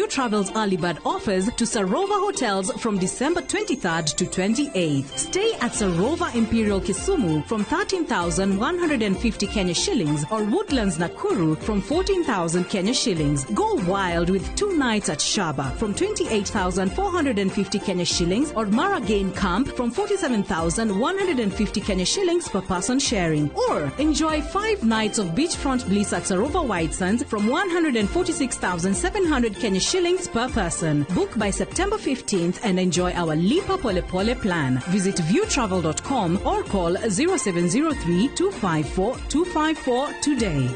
View Travel's early bird offers to Sarova Hotels from December 23rd to 28th. Stay at Sarova Imperial Kisumu from 13,150 Kenya shillings or Woodlands Nakuru from 14,000 Kenya shillings. Go wild with two nights at Shaba from 28,450 Kenya shillings or Mara Game Camp from 47,150 Kenya shillings per person sharing. Or enjoy 5 nights of beachfront bliss at Sarova White Sands from 146,700 Kenya shillings per person. Book by September 15th and enjoy our Lipa Pole Pole plan. Visit viewtravel.com or call 0703 254 254 today.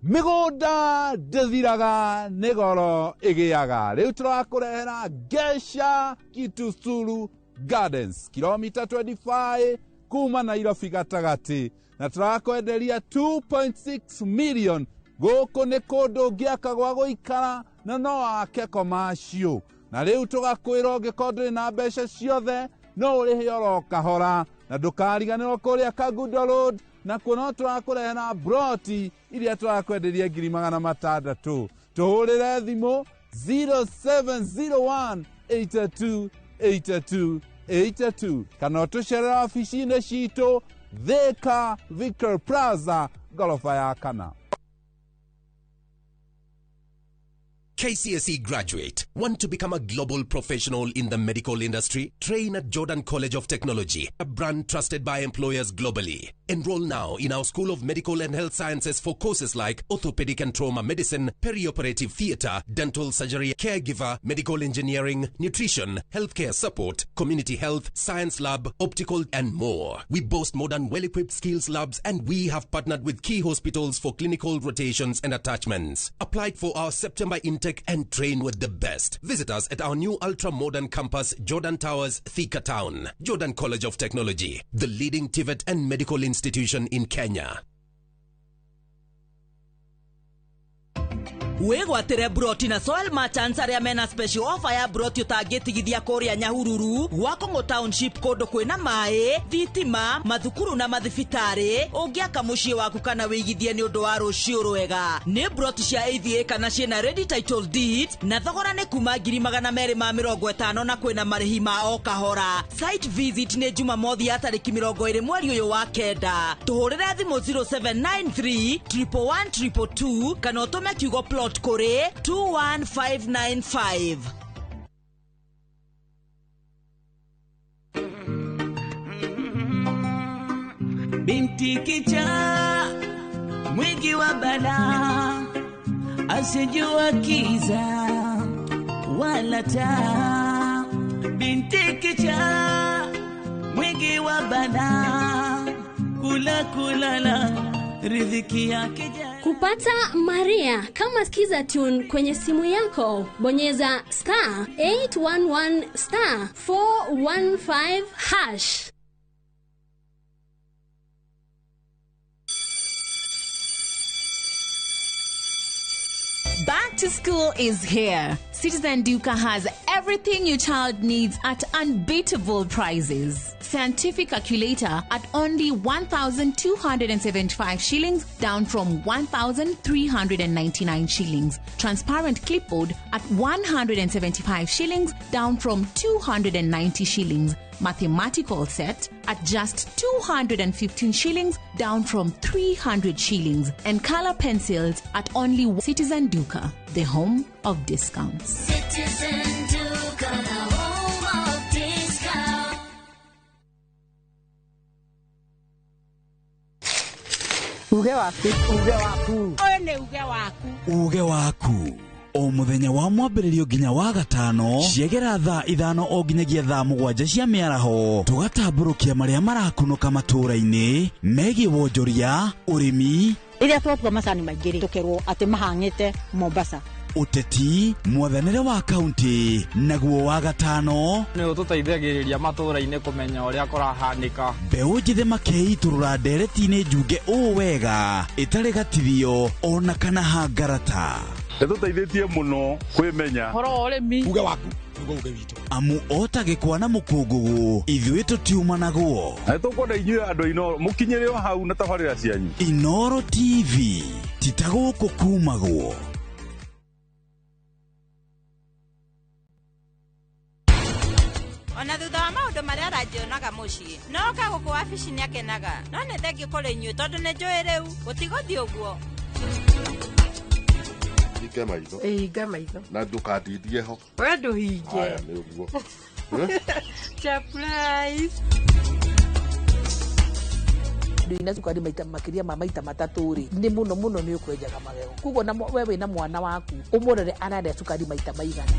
Mĩgũnda ndĩthiraga, nĩ goro ĩgĩaga. Rĩu tũrakũrehera Gesha Kitusuru Gardens, kilomita 25 kuma Nairobi gatagatĩ, na tũrakwenderia 2.6 million. Gũkũ nĩ kũndũ ũngĩaka gwa gũikara na no wake commercial, na rĩu tũgakwĩra ũngĩkorwo ndũrĩ na mbeca ciothe, no ũrĩhe oro kahora. Na ndũkariganĩrwo kũrĩa Kangundo Road nakuo no tũrakũrehera broti iria tũrakwenderia ngiri magana matandatũ. Tũhũrĩre thimũ 0701 82 82 82 kana ũtũcerere wabici-inĩ citũ Thika, Victor Plaza, ngoroba ya kana. KCSE graduate, want to become a global professional in the medical industry? Train at Jordan College of Technology, a brand trusted by employers globally. Enroll now in our School of Medical and Health Sciences for courses like orthopedic and trauma medicine, perioperative theater, dental surgery, caregiver, medical engineering, nutrition, healthcare support, community health, science lab, optical, and more. We boast modern, well-equipped skills labs, and we have partnered with key hospitals for clinical rotations and attachments. Apply for our September intake and train with the best. Visit us at our new ultra-modern campus, Jordan Towers, Thika Town. Jordan College of Technology, the leading TVET and medical institution in Kenya. Wĩgwatĩre broti na Soil Merchants arĩa mena special offer ya broti ũtangĩtigithia kũrĩa Nyahururu, Gwakong'o Township, kũndũ kwĩna maĩ, thitima, mathukuru na mathibitarĩ. Ũngĩaka mũciĩ waku kana wĩigithie nĩ ũndũ wa rũciũ rwega. Nĩ broti cia AVA kana ciĩna ready title deed, na thogora nĩ kuma 250,000 na kwĩna marĩhi ma o kahora. Site visit nĩ Jumamothi ya tarĩki 20 mweri ũyũ wa kenda. Tũhũrĩre thimũ 0793 111 222 kana ũtũme kiugo plot kũrĩ 21595. Binti kichaa, mwingi wa balaa, asijua kiza wala taa. Binti kichaa, mwingi wa balaa, kula kulala, riziki yake. Kupata Maria kama Skiza tune kwenye simu yako, bonyeza star 811 star 415 hash. Back to school is here. Citizen Duka has everything your child needs at unbeatable prices. Scientific calculator at only 1,275 shillings, down from 1,399 shillings. Transparent clipboard at 175 shillings, down from 290 shillings. Mathematical set at just 215 shillings, down from 300 shillings. And color pencils at only. Citizen Duka, the home of discounts. Citizen Duka, the home of discounts. Uge waku, uge waku. Ũyũ nĩ uge waku. Uge waku. O mũthenya wa mwambĩrĩrio nginya wa gatano, ciegera thaa 5 o nginyagia thaa 7 cia mĩaraho, tũgatambũrũkia marĩa marakunũka matũũra-inĩ megiĩ wonjoria, ũrĩmi. Rĩrĩa twatua macani maingĩ rĩ, tũkerwo atĩ mahang'ĩte Mombasa. Ũteti, mwathanĩre wa kaunti, naguo wa gatano nĩ ũtũteithagĩrĩria matũũra-inĩ kũmenya ũrĩa kũrahanĩka. Mbeũ njĩthĩ makeitũrũra ndereti-inĩ njunge ũũ wega ĩtarĩ gatithio ona kana hangarata. Nĩtũteithĩtie mũno kwĩmenya ũhoro wa ũrĩmi. Uge waku nĩguo uge witũ. Amu ota gĩkwa na mũkũngũgũ, ithuĩ tũtiumanagwo. Na nĩtũkwenda inyuĩ andũ a Inooro mũkinyĩre o hau na tabarĩra cianyu. Inooro TV, Ti ta gũkũ kumagwo. Ona thutha wa maũndũ marĩa aranjionaga mũciĩ no oka gũkũ wabici nĩakenaga no nĩ thengiũ kũrĩ inyuĩ tondũ nĩ njũĩ rĩu gũtigũthiĩ ũguo. Hinge maitho. Hinga maitho. Na ndũkandindie ho. We ndũhinge. Aya nĩ ũguo. Surprise. Ndũina cukari maita makĩria ma maita matatũ rĩ, nĩ mũno mũno nĩ ũkwenjaga magego. Koguo na we wĩna mwana waku ũmũrore ararĩa cukari maita maigana.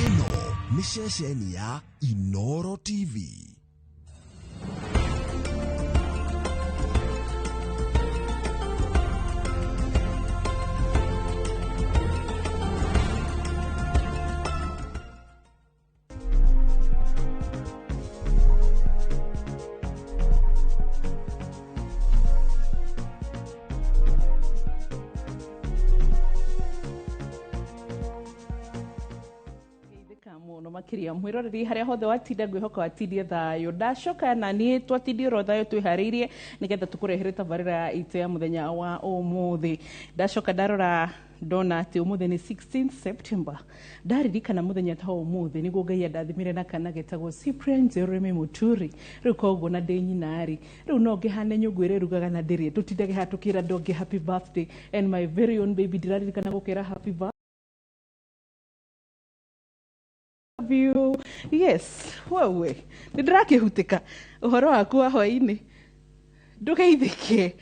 Ĩno nĩ ceceni ya Inoro TV. Muno makiria mwiroreri haria hothe watinda ngwihoka watindie thayo ndacoka na niĩ twatindie oro thayo twĩharĩirie nĩgetha tũkũrehere tabarĩra itũ ya mũthenya wa ũmũthĩ. Ndacoka ndarora ndona atĩ ũmũthĩ nĩ 16 September. Ndaririkana mũthenya ta ũmũthĩ nĩguo Ngai andathimire na kana getagwo Cyprian Jeremy Muturi. Rĩu koguo na ndĩ nyina rĩ, rĩu no ngĩhane nyũngũ ĩrĩa ĩrugaga na ndĩrĩe tũtindage haha tũkĩra andũ angĩ happy birthday and my very own baby ndĩraririkana gũkĩra happy birthday you. Yes, wewe nĩ ndĩrakĩhutĩka ũhoro waku wa hwaĩ-inĩ ndũgeithĩke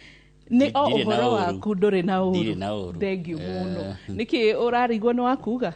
nĩ o ũhoro waku ndũrĩ na ũru. Thank you mũno. Nĩkĩ ũrarigwo nĩ wakuga?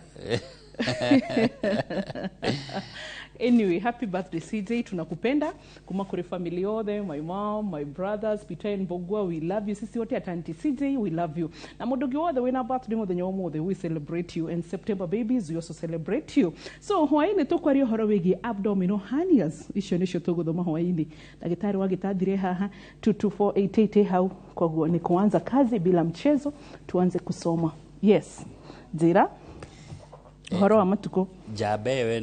Anyway, happy birthday CJ, tunakupenda kuma kuri family yothe, my mom, my brothers, Peter and Mbogua, we love you. Sisi wote at Auntie CJ, we love you. Na mundu ũngĩ wothe wĩna birthday muthenya ũmũthĩ, we celebrate you, and September babies, we also celebrate you. So hwaĩ-inĩ tũkwaria ũhoro wĩgiĩ abdominal hernias, icio nĩcio tũgũthoma hwaĩ-inĩ. Ndagĩtarĩ wa gĩtathire haha 22488 hau, koguo ni kuanza kazi bila mchezo, tuanze kusoma. Yes, njĩra ũhoro wa matukũ. Njamba ĩyo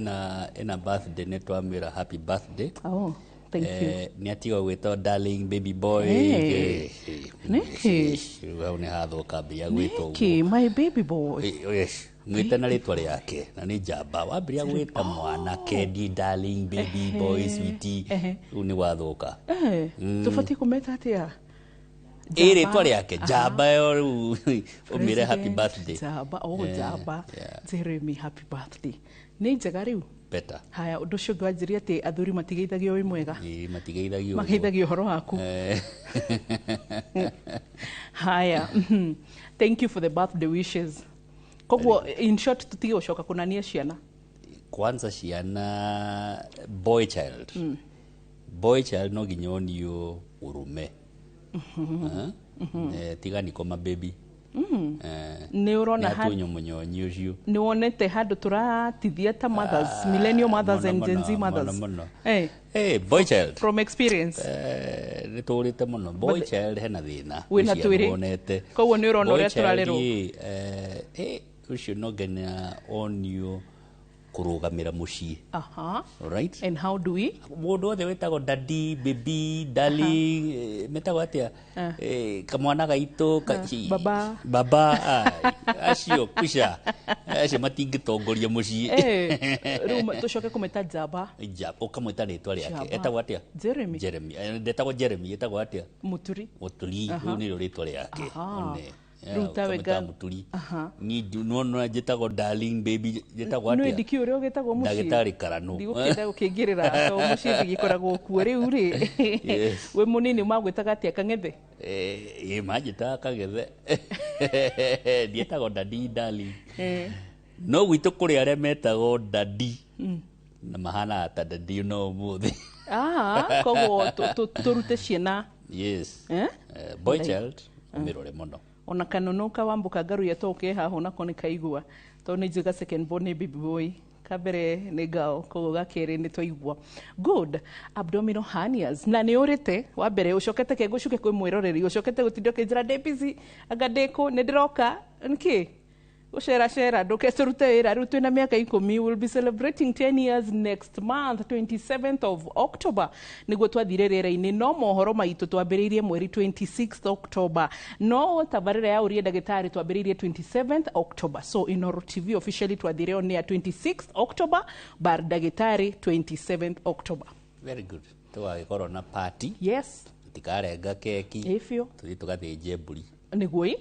ĩna birthday nĩ twamwĩra happy birthday. Oh, thank you. Nĩ atiga gwĩtwo darling baby boy. Nĩkĩ? Hau nĩ hathũka mbia gwĩtwo ũguo. Nĩkĩ my baby boy? Yes, mwĩte na rĩtwa rĩake na nĩ njamba. Wambĩrĩria gwĩta mwanake di darling baby boy sweetie, rĩu nĩ gwathũka. Tũbatiĩ kũmeta atĩa? Ĩ rĩtwa rĩake njamba ĩyo rĩu ũmĩre happy birthday. Njamba, oh njamba. Jeremy, happy birthday. Nĩ njega rĩu? Better. Haya, ũndũ ũcio ũngĩ wanjĩria atĩ athuri matigeithagio wĩ mwega. Ĩ matigeithagio. Mageithagio ũhoro waku. Haya. Thank you for the birthday wishes. Koguo in short tũtige gũcoka kũnania ciana. Kwanza ciana boy child. Boy child no nginya onio ũrũme. Tiga niko mabebi. Nĩ ũrona nĩ mũnyonyi ũcio. Nĩ wonete handũ tũratithia ta mothers, millennial mothers and Gen Z mothers. Boy child. From experience. Nĩ tũrĩte mũno. Boy child hena thĩna. Wĩna twĩrĩ. Koguo nĩ ũrona ũrĩa tũrarerwo. Ũcio no nginya onio kũrũgamĩra mũciĩ. Right? And how do we? Mũndũ wothe wĩtagwo daddy, baby, darling, metagwo atĩa? Kamwana gaitũ, baba. Baba, acio kusha. Acio matingĩtongoria mũciĩ. Rĩu tũcoke kũmĩta njamba. Njamba, ũkamwĩta rĩtwa rĩake. Etagwo atĩa? Jeremy. Jeremy. Ndetagwo Jeremy, etagwo atĩa? Mũturi. Mũturi, rĩu nĩrĩo rĩtwa rĩake. Rĩu tawe nga Mũturi. Ni nona njĩtagwo darling baby, njĩtagwo atĩa? Nĩ ndikĩũĩ ũrĩa ũgĩtagwo mũciĩ. Ndagĩtarĩ Karano. Ndigũkĩenda gũkĩingĩrĩra tondũ mũciĩ ndigĩkoragwo kuo rĩu rĩ. Wĩ mũnini magwĩtaga atĩa Kang'ethe? Ĩ manjĩtaga Kang'ethe. Ndietagwo daddy darling. No gwitũ kũrĩ arĩa metagwo daddy na mahanaga ta daddy no ũmũthĩ. Koguo tũrute ciana. Yes. Boy child ũmĩrore mũno. Ona kanono kawambuka ngaruya to ke haho nako nĩ kaigua tondũ nĩ njũĩ second born nĩ baby boy. Kambere nĩ ngao, koguo ga kerĩ nĩ twaigua. Good. Abdominal hernias. Na nĩ ũrĩte wa mbere ũcokete ke ngũcuke kwĩ mwĩroreri, ũcokete gũtinda ũkĩnjĩra ndĩ busy, anga ndĩkũ, nĩ ndĩroka, nĩkĩ? Gũcera cera ndũke tũrute wĩra. Rĩu twĩna mĩaka 10. We'll be celebrating 10 years next month, 27th of October nĩguo twathire rĩera-inĩ, no mohoro maitũ twambĩrĩirie mweri 26th October, no tabarĩra ya Ũrie Ndagĩtarĩ twambĩrĩirie 27th October. So Inoro TV officially twathire on air 26th October, bar ndagĩtarĩ 27th October. Very good. Tũgagĩkorwo na party. Yes. Tũtikarenga keki. Ĩ biũ. Tũthiĩ tũgathĩnje mbũri. Nĩguo ĩ.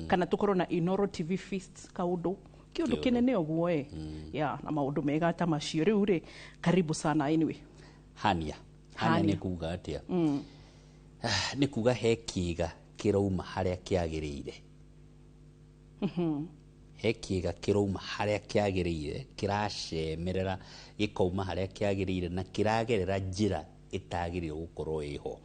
Kana tũkorwo na Inoro TV feast, kaũndũ kĩũndũ Kĩũndũ. Kĩnene ũguo ĩ ya na maũndũ mega ta macio. Rĩu rĩ, karibu sana anyway. Hernia. Hernia Hernia. nĩ kuga atĩa? Ah, nĩ kuga he kĩĩga kĩrauma harĩa kĩagĩrĩire. He kĩĩga kĩrauma harĩa kĩagĩrĩire, kĩracemerera gĩkauma harĩa kĩagĩrĩire na kĩragerera njĩra ĩtagĩrĩire gũkorwo ĩho.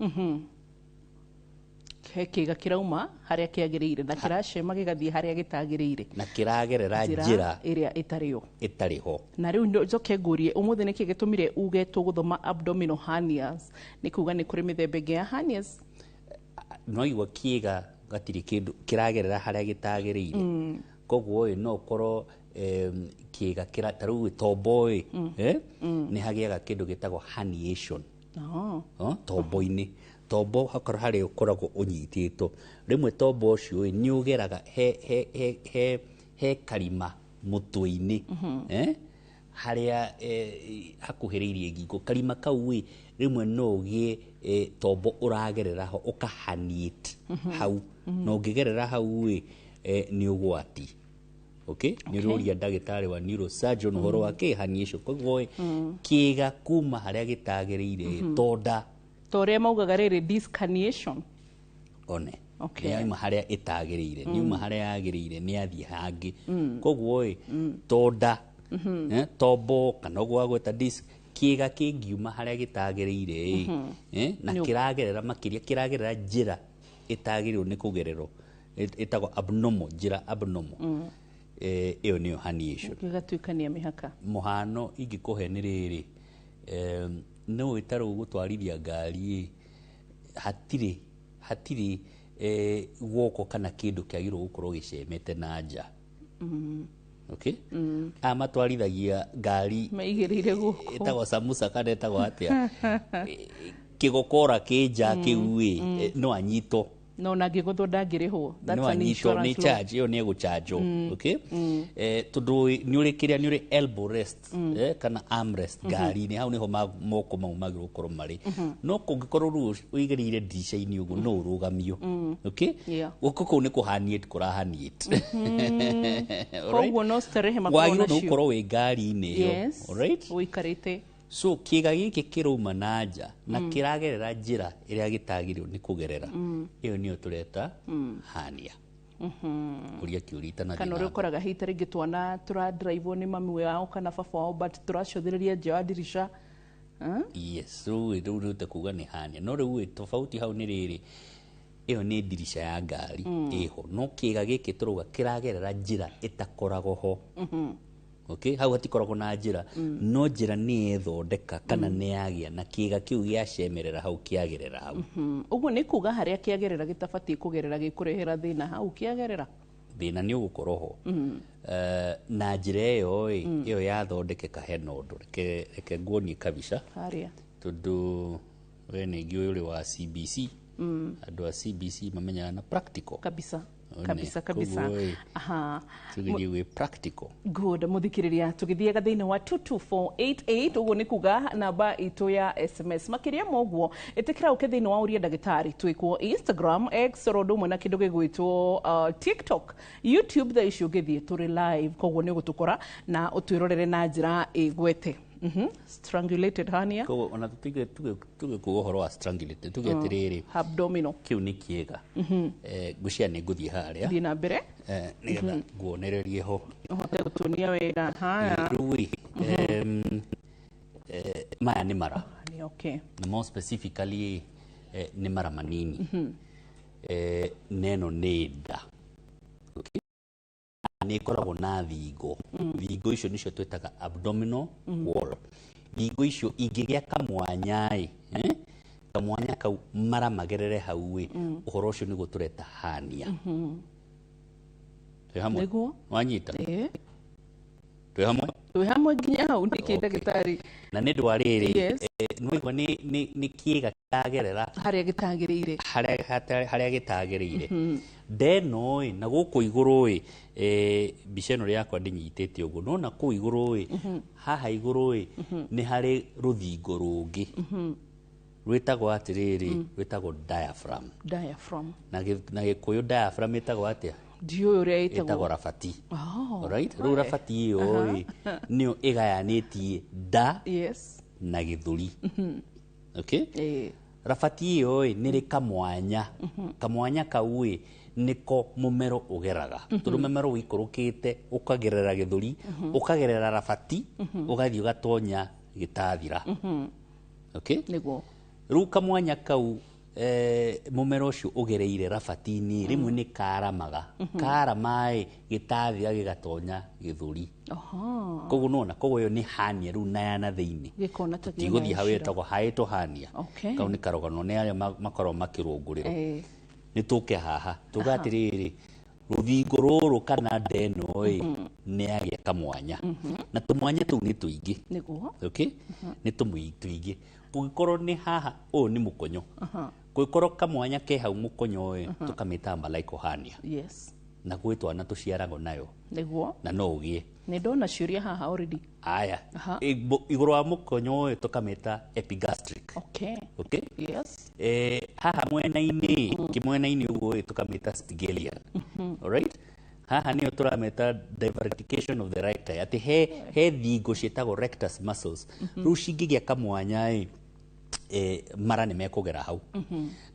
He kĩga kĩrauma harĩa kĩagĩrĩire na kĩracema gĩgathiĩ harĩa gĩtagĩrĩire. Na kĩragerera njĩra ĩrĩa ĩtarĩ yo. Ĩtarĩ ho. Na rĩu njoke ngũrie, ũmũthĩ nĩkĩ gĩtũmire uge tũgũthoma abdominal hernias? Nĩ kuga nĩ kũrĩ mĩthemba ĩngĩ ya hernias? No igua kĩĩga gatirĩ kĩndũ kĩragerera harĩa gĩtagĩrĩire. Koguo ĩ no ũkorwo kĩĩga kĩra ta rĩu tombo ĩ, eh? Nĩ hagĩaga kĩndũ gĩtagwo herniation. Oh. Oh, tombo-inĩ, tombo hakorwo harĩa ũkoragwo ũnyitĩtwo, rĩmwe tombo ũcio ĩ nĩ ũgeraga he karima mũtwe-inĩ, eh? Harĩa hakuhĩrĩirie ngingo, karima kau ĩ rĩmwe no ũgĩe tombo ũragerera ho ũkahaniate hau. Na ũngĩgerera hau ĩ, nĩ ũgwati. Okay, nĩ ũrũria ndagĩtarĩ wa neurosurgeon ũhoro wa kĩ herniation. Koguo ĩ, kĩĩga kuma harĩa gĩtagĩrĩire, tonda Ta ũrĩa maugaga rĩrĩ, disc herniation. One Okay. nĩ yauma harĩa ĩtagĩrĩire, nĩ yauma harĩa yagĩrĩire, nĩ yathiĩ hangĩ. Koguo ĩ tonda, tombo kana ũguo wagweta disc, kĩĩga kĩngiuma harĩa gĩtagĩrĩire ĩ, na kĩragerera makĩria kĩragerera njĩra ĩtagĩrĩirwo nĩ kũgererwo, ĩtagwo abnormal, njĩra abnormal. Ĩyo nĩyo herniation. Gĩgatuĩkania mĩhaka. Mũhano ingĩkũhe nĩ rĩrĩ, no wĩ ta rĩu gũtwarithia ngari ĩ, hatirĩ guoko kana kĩndũ kĩagĩrĩirwo gũkorwo gĩcemete na nja. Okay, aya matwarithagia ngari maigĩrĩire guoko. Ĩtagwo samusa kana ĩtagwo atĩa, kĩgokora kĩ nja kĩu ĩ, no anyitwo. No na angĩgũthwo ndangĩrĩhwo. That's No an anyitwo nĩ insurance law. Charge ĩyo nĩ egũchanjwo. Okay, tondũ nĩ ũrĩ kĩrĩa nĩ ũrĩ elbow rest, kana arm rest ngari-inĩ, hau nĩho moko mau magĩrĩirwo gũkorwo marĩ. No kũngĩkorwo rĩu ũigĩrĩire ndirica-inĩ ũguo, no ũrũgamio. Okay. Guoko kũu nĩ kũhaniate kũrahaniate. Koguo no starehe makorwo Wagĩrĩirwo nĩ nacio. gũkorwo wĩ ngari-inĩ ĩyo. Alright? Ũikarĩte. So kĩĩga gĩkĩ kĩrauma na nja na kĩragerera njĩra ĩrĩa gĩtagĩrĩirwo nĩ kũgerera, ĩyo nĩyo tũreta hernia. Ũria kĩũria itanathiĩ Kana na ũrĩa ũkoraga hihi ta rĩngĩ twana tũradrivewo nĩ mami wao kana baba wao, but tũracũthĩrĩria nja wa ndirica. Huh? Yes, rĩu rĩu kuga nĩ hernia, no rĩu ĩ, tofauti hau nĩ rĩrĩ, ĩyo nĩ ndirica ya ngari ĩho, no kĩĩga gĩkĩ tũrauga kĩragerera njĩra ĩtakoragwo ho. Okay, hau hatikoragwo na njĩra, no njĩra nĩ yethondeka kana nĩ yagĩa na kĩĩga kĩu gĩacemerera hau, kĩagerera hau. Ũguo nĩ kuga harĩa kĩagerera gĩtabatiĩ kũgerera gĩkũrehera thĩna hau kĩagerera. Thĩna nĩ ũgũkorwo ho. Na njĩra ĩyo ĩ, ĩyo yathondekeka hena ũndũ, reke nguonie kabica. Harĩa. Tondũ we nĩngĩ ũyũ ũrĩ wa CBC, andũ a CBC mamenyaga na practical. Kabisa. One, Kabisa kabisa. Koguo ĩ, tũgĩthiĩ gwĩ practical. Good. Mũthikĩrĩria, tũgĩthiaga thĩinĩ wa 22488, ũguo nĩ kuga namba itũ ya SMS. Makĩria ma ũguo, ĩtĩkĩra ũke thĩinĩ wa Ũria Ndagĩtarĩ, twĩkwo Instagram, X, oro ũndũ ũmwe na kĩndũ gĩgwĩtwo TikTok, YouTube. Thaa ici ũngĩthiĩ tũrĩ live, koguo nĩ ũgũtũkora na ũtwĩrorere na njĩra ĩgwete. Strangulated hernia. Koguo ona tũgĩkuga ũhoro wa strangulated, tuge atĩrĩrĩ, Abdominal. Kĩu nĩ kĩega. Ngwĩciria nĩ ngũthiĩ harĩa. Thiĩ na mbere. Nĩgetha nguonererie ho. Ũhote gũtuonia wega. Haya. Rĩu ĩ, maya nĩ mara. Nĩ okay. Na more specifically, nĩ mara manini. Na ĩno nĩ nda. Okay? Nĩ ĩkoragwo na thingo. Thingo icio nĩcio twĩtaga abdominal wall. Thingo icio ingĩgĩa kamwanya ĩ, eh? Kamwanya kau mara magerere hau ĩ, ũhoro ũcio nĩguo tũreta hernia. Twĩ hamwe? Nĩguo. Wanyita? Twĩ hamwe? Twĩ hamwe nginya hau nĩkĩ ndagĩtarĩ? Na nĩ ndwa rĩrĩ, Yes. nĩwaigua nĩ kĩĩga kĩragerera harĩa gĩtagĩrĩire. Harĩa gĩtagĩrĩire. Ndeno ĩ, na gũkũ igũrũ ĩ, mbica ĩno yakwa ndĩnyitĩte ũguo, no na kũu igũrũ ĩ, haha igũrũ ĩ, nĩ harĩ rũthingo rũngĩ rwĩtagwo atĩrĩrĩ, rwĩtagwo diaphragm. Diaphragm. Na gĩkũyũ diaphragm ĩtagwo atĩa? Ndiũĩ ũrĩa Ĩtagwo ĩtagwo. rabati. Oh, Alright? Rĩu rabati ĩyo ĩ, nĩyo ĩgayanĩtie nda na gĩthũri. Okay? Rabati ĩyo ĩ, nĩ rĩ kamwanya. Kamwanya kau ĩ, nĩko mũmero ũgeraga, tondũ mũmero ũikũrũkĩte ũkagerera gĩthũri, ũkagerera rabati, ũgathiĩ ũgatonya gĩtathira. Okay? Nĩguo. Rĩu kamwanya kau, mũmero ũcio ũgereire rabati-inĩ, rĩmwe nĩ karamaga. Karama ĩ, gĩtathira gĩgatonya gĩthũri. Koguo nona, koguo ĩyo nĩ hernia rĩu na ya na thĩinĩ. Gĩkona ta kĩna Tigũthiĩ hau, icira. ĩtagwo hiatal hernia. Kau nĩ karũgano nĩ arĩa makoragwo makĩrũngũrĩrwo. Nĩ tũke haha tuga atĩrĩrĩ, rũthingo rũrũ kana nda ĩno ĩ, nĩ yagĩa kamwanya, na tũmwanya tũu nĩ tũingĩ. Nĩguo. Okay? Nĩ tũingĩ. Kũngĩkorwo nĩ haha, ũyũ nĩ mũkonyo, kũngĩkorwo kamwanya ke hau mũkonyo ĩ, tũkamĩta umbilical hernia. Na gwĩ twana tũciaragwo nayo. Nĩguo. Na no ũgĩe. Nĩ ndona ciũria haha already. Aya. Igũrũ wa mũkonyo ĩ, tũkamĩta epigastric. Okay? Haha mwena-inĩ, kĩmwena-inĩ ũguo ĩ, tũkamĩta spigelian. Alright? Haha nĩyo tũramĩta divarication of the recti, atĩ he thingo ciĩtagwo rectus muscles. Rĩu cingĩgĩa kamwanya ĩ, mara nĩ mekũgera hau.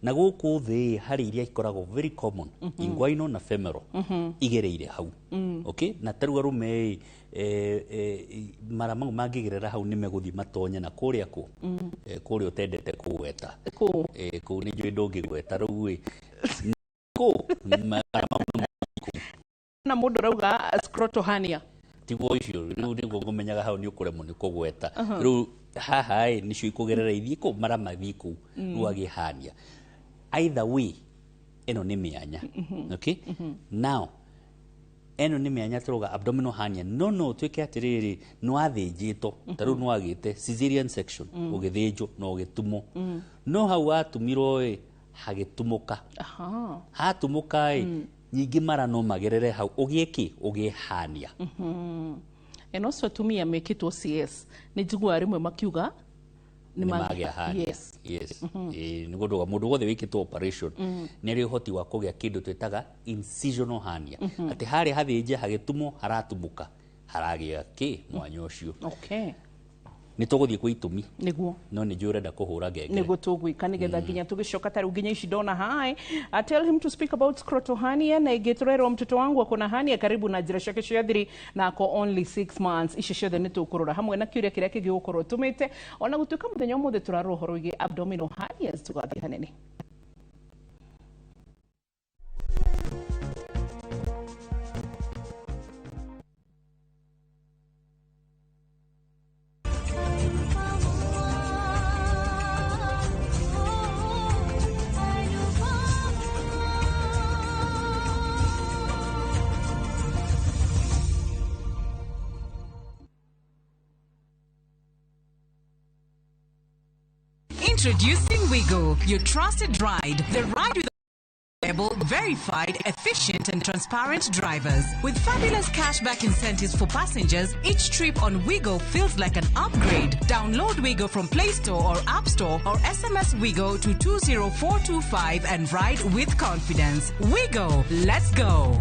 Na gũkũ thĩ harĩ iria ikoragwo very common, inguinal na femoral, igereire hau. Okay? Na tarĩu arũme ĩ, mara mau mangĩgerera hau nĩ megũthiĩ matonye na kũrĩa kũ, kũrĩa ũtendete kũgweta. Kũ? Kũu nĩ njũĩ ndũngĩgweta rĩu ĩ. Kũ? Mara mau nĩ kũu. Na mũndũ arauga scrotal hernia. Tiguo icio rĩu nĩguo ngũmenyaga hau nĩ ũkũremwo nĩ kũgweta. Rĩu haha ĩ, nĩcio ikũgerera ithiĩ kũ, mara mathiĩ kũu, rĩu agĩe hernia. Either way, ĩno nĩ mĩanya. Okay? Now, ĩno nĩ mĩanya tũrauga abdominal hernia, no ũtuĩke atĩrĩrĩ, nĩ wathĩnjĩtwo, ta rĩu nĩ wagĩte cesarean section, ũgĩthĩnjwo na ũgĩtumwo. No hau watumirwo ĩ, hagĩtumũka. Hatumũka ĩ, nyingĩ mara no magerere hau ũgĩe kĩ, ũgĩe hernia. And also atumia mekĩtwo CS nĩ njiguaga rĩmwe makiuga nĩ magĩa hernia. Yes. Nĩguo ndauga mũndũ wothe wĩkĩtwo operation nĩ arĩ ũhoti wa kũgĩa kĩndũ twĩtaga incisional hernia, atĩ harĩa hathĩnje hagĩtumwo haratumũka, haragĩa kĩ, mwanya ũcio. Nĩ tũgũthiĩ kwĩ itũmi. Nĩguo. No nĩ njũĩ ũrenda kũhũra ngengere. Nĩguo tũgwĩka nĩgetha nginya tũgĩcoka tarĩu nginya ici ndona hai. I tell him to speak about scrotal hernia, na ĩngĩ tũrerwo mtoto wangu ako na hernia karibu na njĩra ciake cia thiri na ako only 6 months. Icio ciothe nĩ tũkũrora hamwe na kĩũria kĩrĩa kĩngĩ gũkorwo tũmĩte, ona gũtuĩka mũthenya ũmũthĩ tũrarora ũhoro wĩgiĩ abdominal hernias. Tũgathiĩ hanene. Introducing Wigo, your trusted ride. The ride with reliable, verified, efficient and transparent drivers. With fabulous cashback incentives for passengers, each trip on Wigo feels like an upgrade. Download Wigo from Play Store or App Store or SMS Wigo to 20425 and ride with confidence. Wigo, let's go.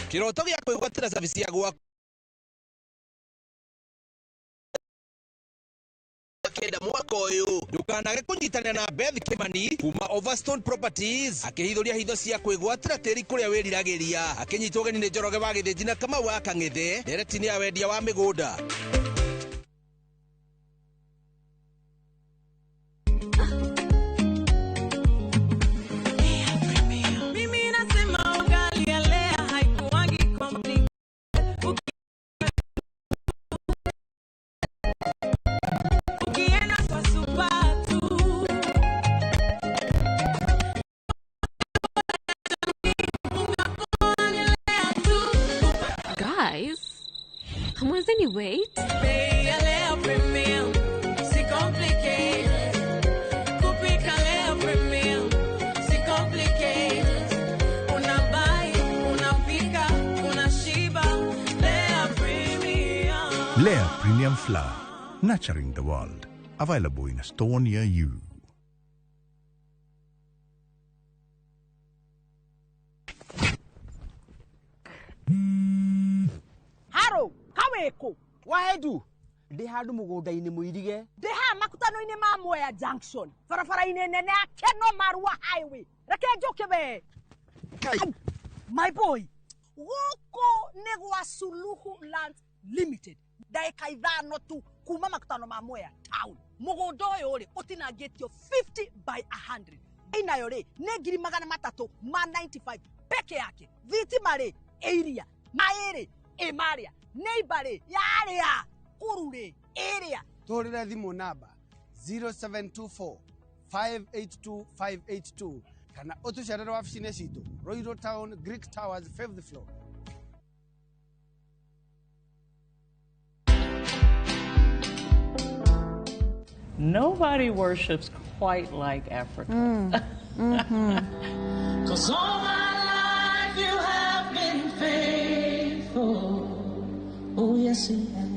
Kĩroto gĩa kwĩgwatĩra cabici ya gwaku kenda mwaka ũyũ, ndũkanage kũnyitanĩra na Beth Kimani kuma Overstone Properties akĩhithũria hitho cia kwĩgwatĩra tĩri kũrĩa wĩriragĩria, akĩnyitwo ũgeni nĩ Njoroge wa Gĩthĩnji na Kamau wa Kang'ethe ndereti-inĩ ya wendia wa mĩgũnda. Mimi nasema ugali ya Lea haikuwangi complicated. Ukienda kwa super tu. Guys, hamwezeni wait? Bei ya Lea Premium, si complicated. Kupika Lea Premium, si complicated. Unabuy, unapika, unashiba. Lea Premium. Lea Premium Flour, nurturing the world. Available in a store near you. Haro, kaweko. Wahedu ndĩ handũ mũgũnda-inĩ mũirige. Ndĩ haha makutano-inĩ ma Mwea Junction, barabara-inĩ nene ya Keno Marua Highway. Reke njũke we. Ai, my boy, gũkũ nĩ gwa Suluhu Land Limited. Ndagĩka 5 tu kuma makutano ma Mwea town. Mũgũnda ũyũ rĩ ũtinangĩtio 50 by 100. Inayo rĩ nĩ 395 peke yake. Thitima rĩ ĩ iria, maĩ rĩ ĩ marĩa, neighbor rĩ yarĩa, kũru rĩ ĩrĩa. Tũhũrĩre thimũ namba 0724 582 582 kana ũtũcerere wabici-inĩ citũ Royal Town, Greek Towers, 5th floor. Nobody worships quite like Africa. 'Cause all my life you have been faithful. Oh, yes, you have.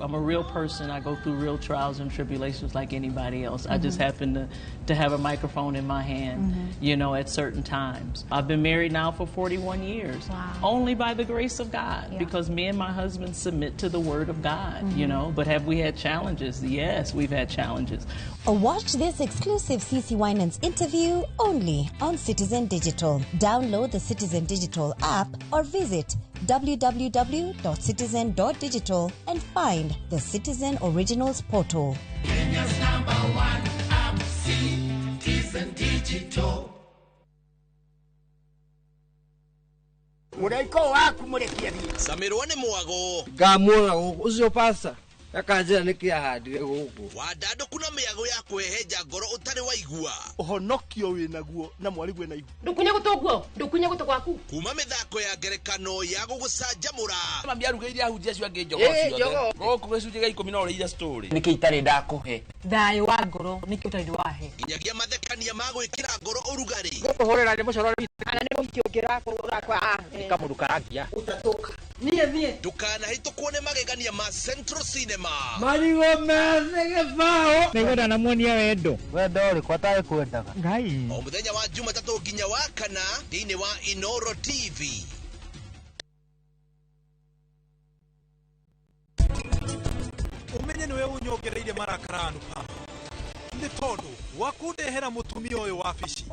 I'm a real person. I go through real trials and tribulations like anybody else. I just happen to have a microphone in my hand, you know, at certain times. I've been married now for 41 years. Wow. Only by the grace of God, because me and my husband submit to the word of God, you know. But have we had challenges? Yes, we've had challenges. Watch this exclusive CC Winans interview only on Citizen Digital. Download the Citizen Digital app or visit www.citizen.digital and find the Citizen Originals portal. Kenya's number one app, Citizen Digital. Mũraika waku mũrekie thiĩ. Samirwo nĩ mwago. Ngamuona gũkũ ũcio pasta akanjĩra nĩkĩ ahandire gũkũ. Wandandũku na mĩago ya kũhehenja ngoro ũtarĩ waigua. Ũhonokio wĩnaguo na mwarigwe na ihu. Ndukunye gũtũ ndukunye gũtũ gwaku. Kuma mĩthako ya ngerekano ya gũgũcanjamũra. Mami arugĩire ahunjia acio angĩ njogoo ciothe. Gũkũ gĩcunjĩ gĩa 10 no ũrĩire story. Nĩkĩ itarĩ ndakũhe? Thayũ wa ngoro nĩkĩ ũtarĩ wahe. Nginyagia mathekania ma gwĩkĩra ngoro ũrugarĩ. Gũkũhũrĩra nĩ mũcoro kana nĩ mũhiki ũngĩ ũrakwa. Nĩ kamũndũ karangia. Ũtatũka. Niĩ niĩ. Ndũkanahĩtũkwo nĩ magegania ma Central Cinema. Marigũ methĩ gĩbaũ. Nĩguo ndanamuonia wendo. Wendo ũrĩkũ atarĩ kwendaga. Ngai. O mũthenya wa Jumatatũ nginya wa kana thĩinĩ wa Inoro TV. Umenye nĩwe ũnyongereire marakara Anupama. Nĩ tondũ wa kũndehera mũtumia ũyũ wabici.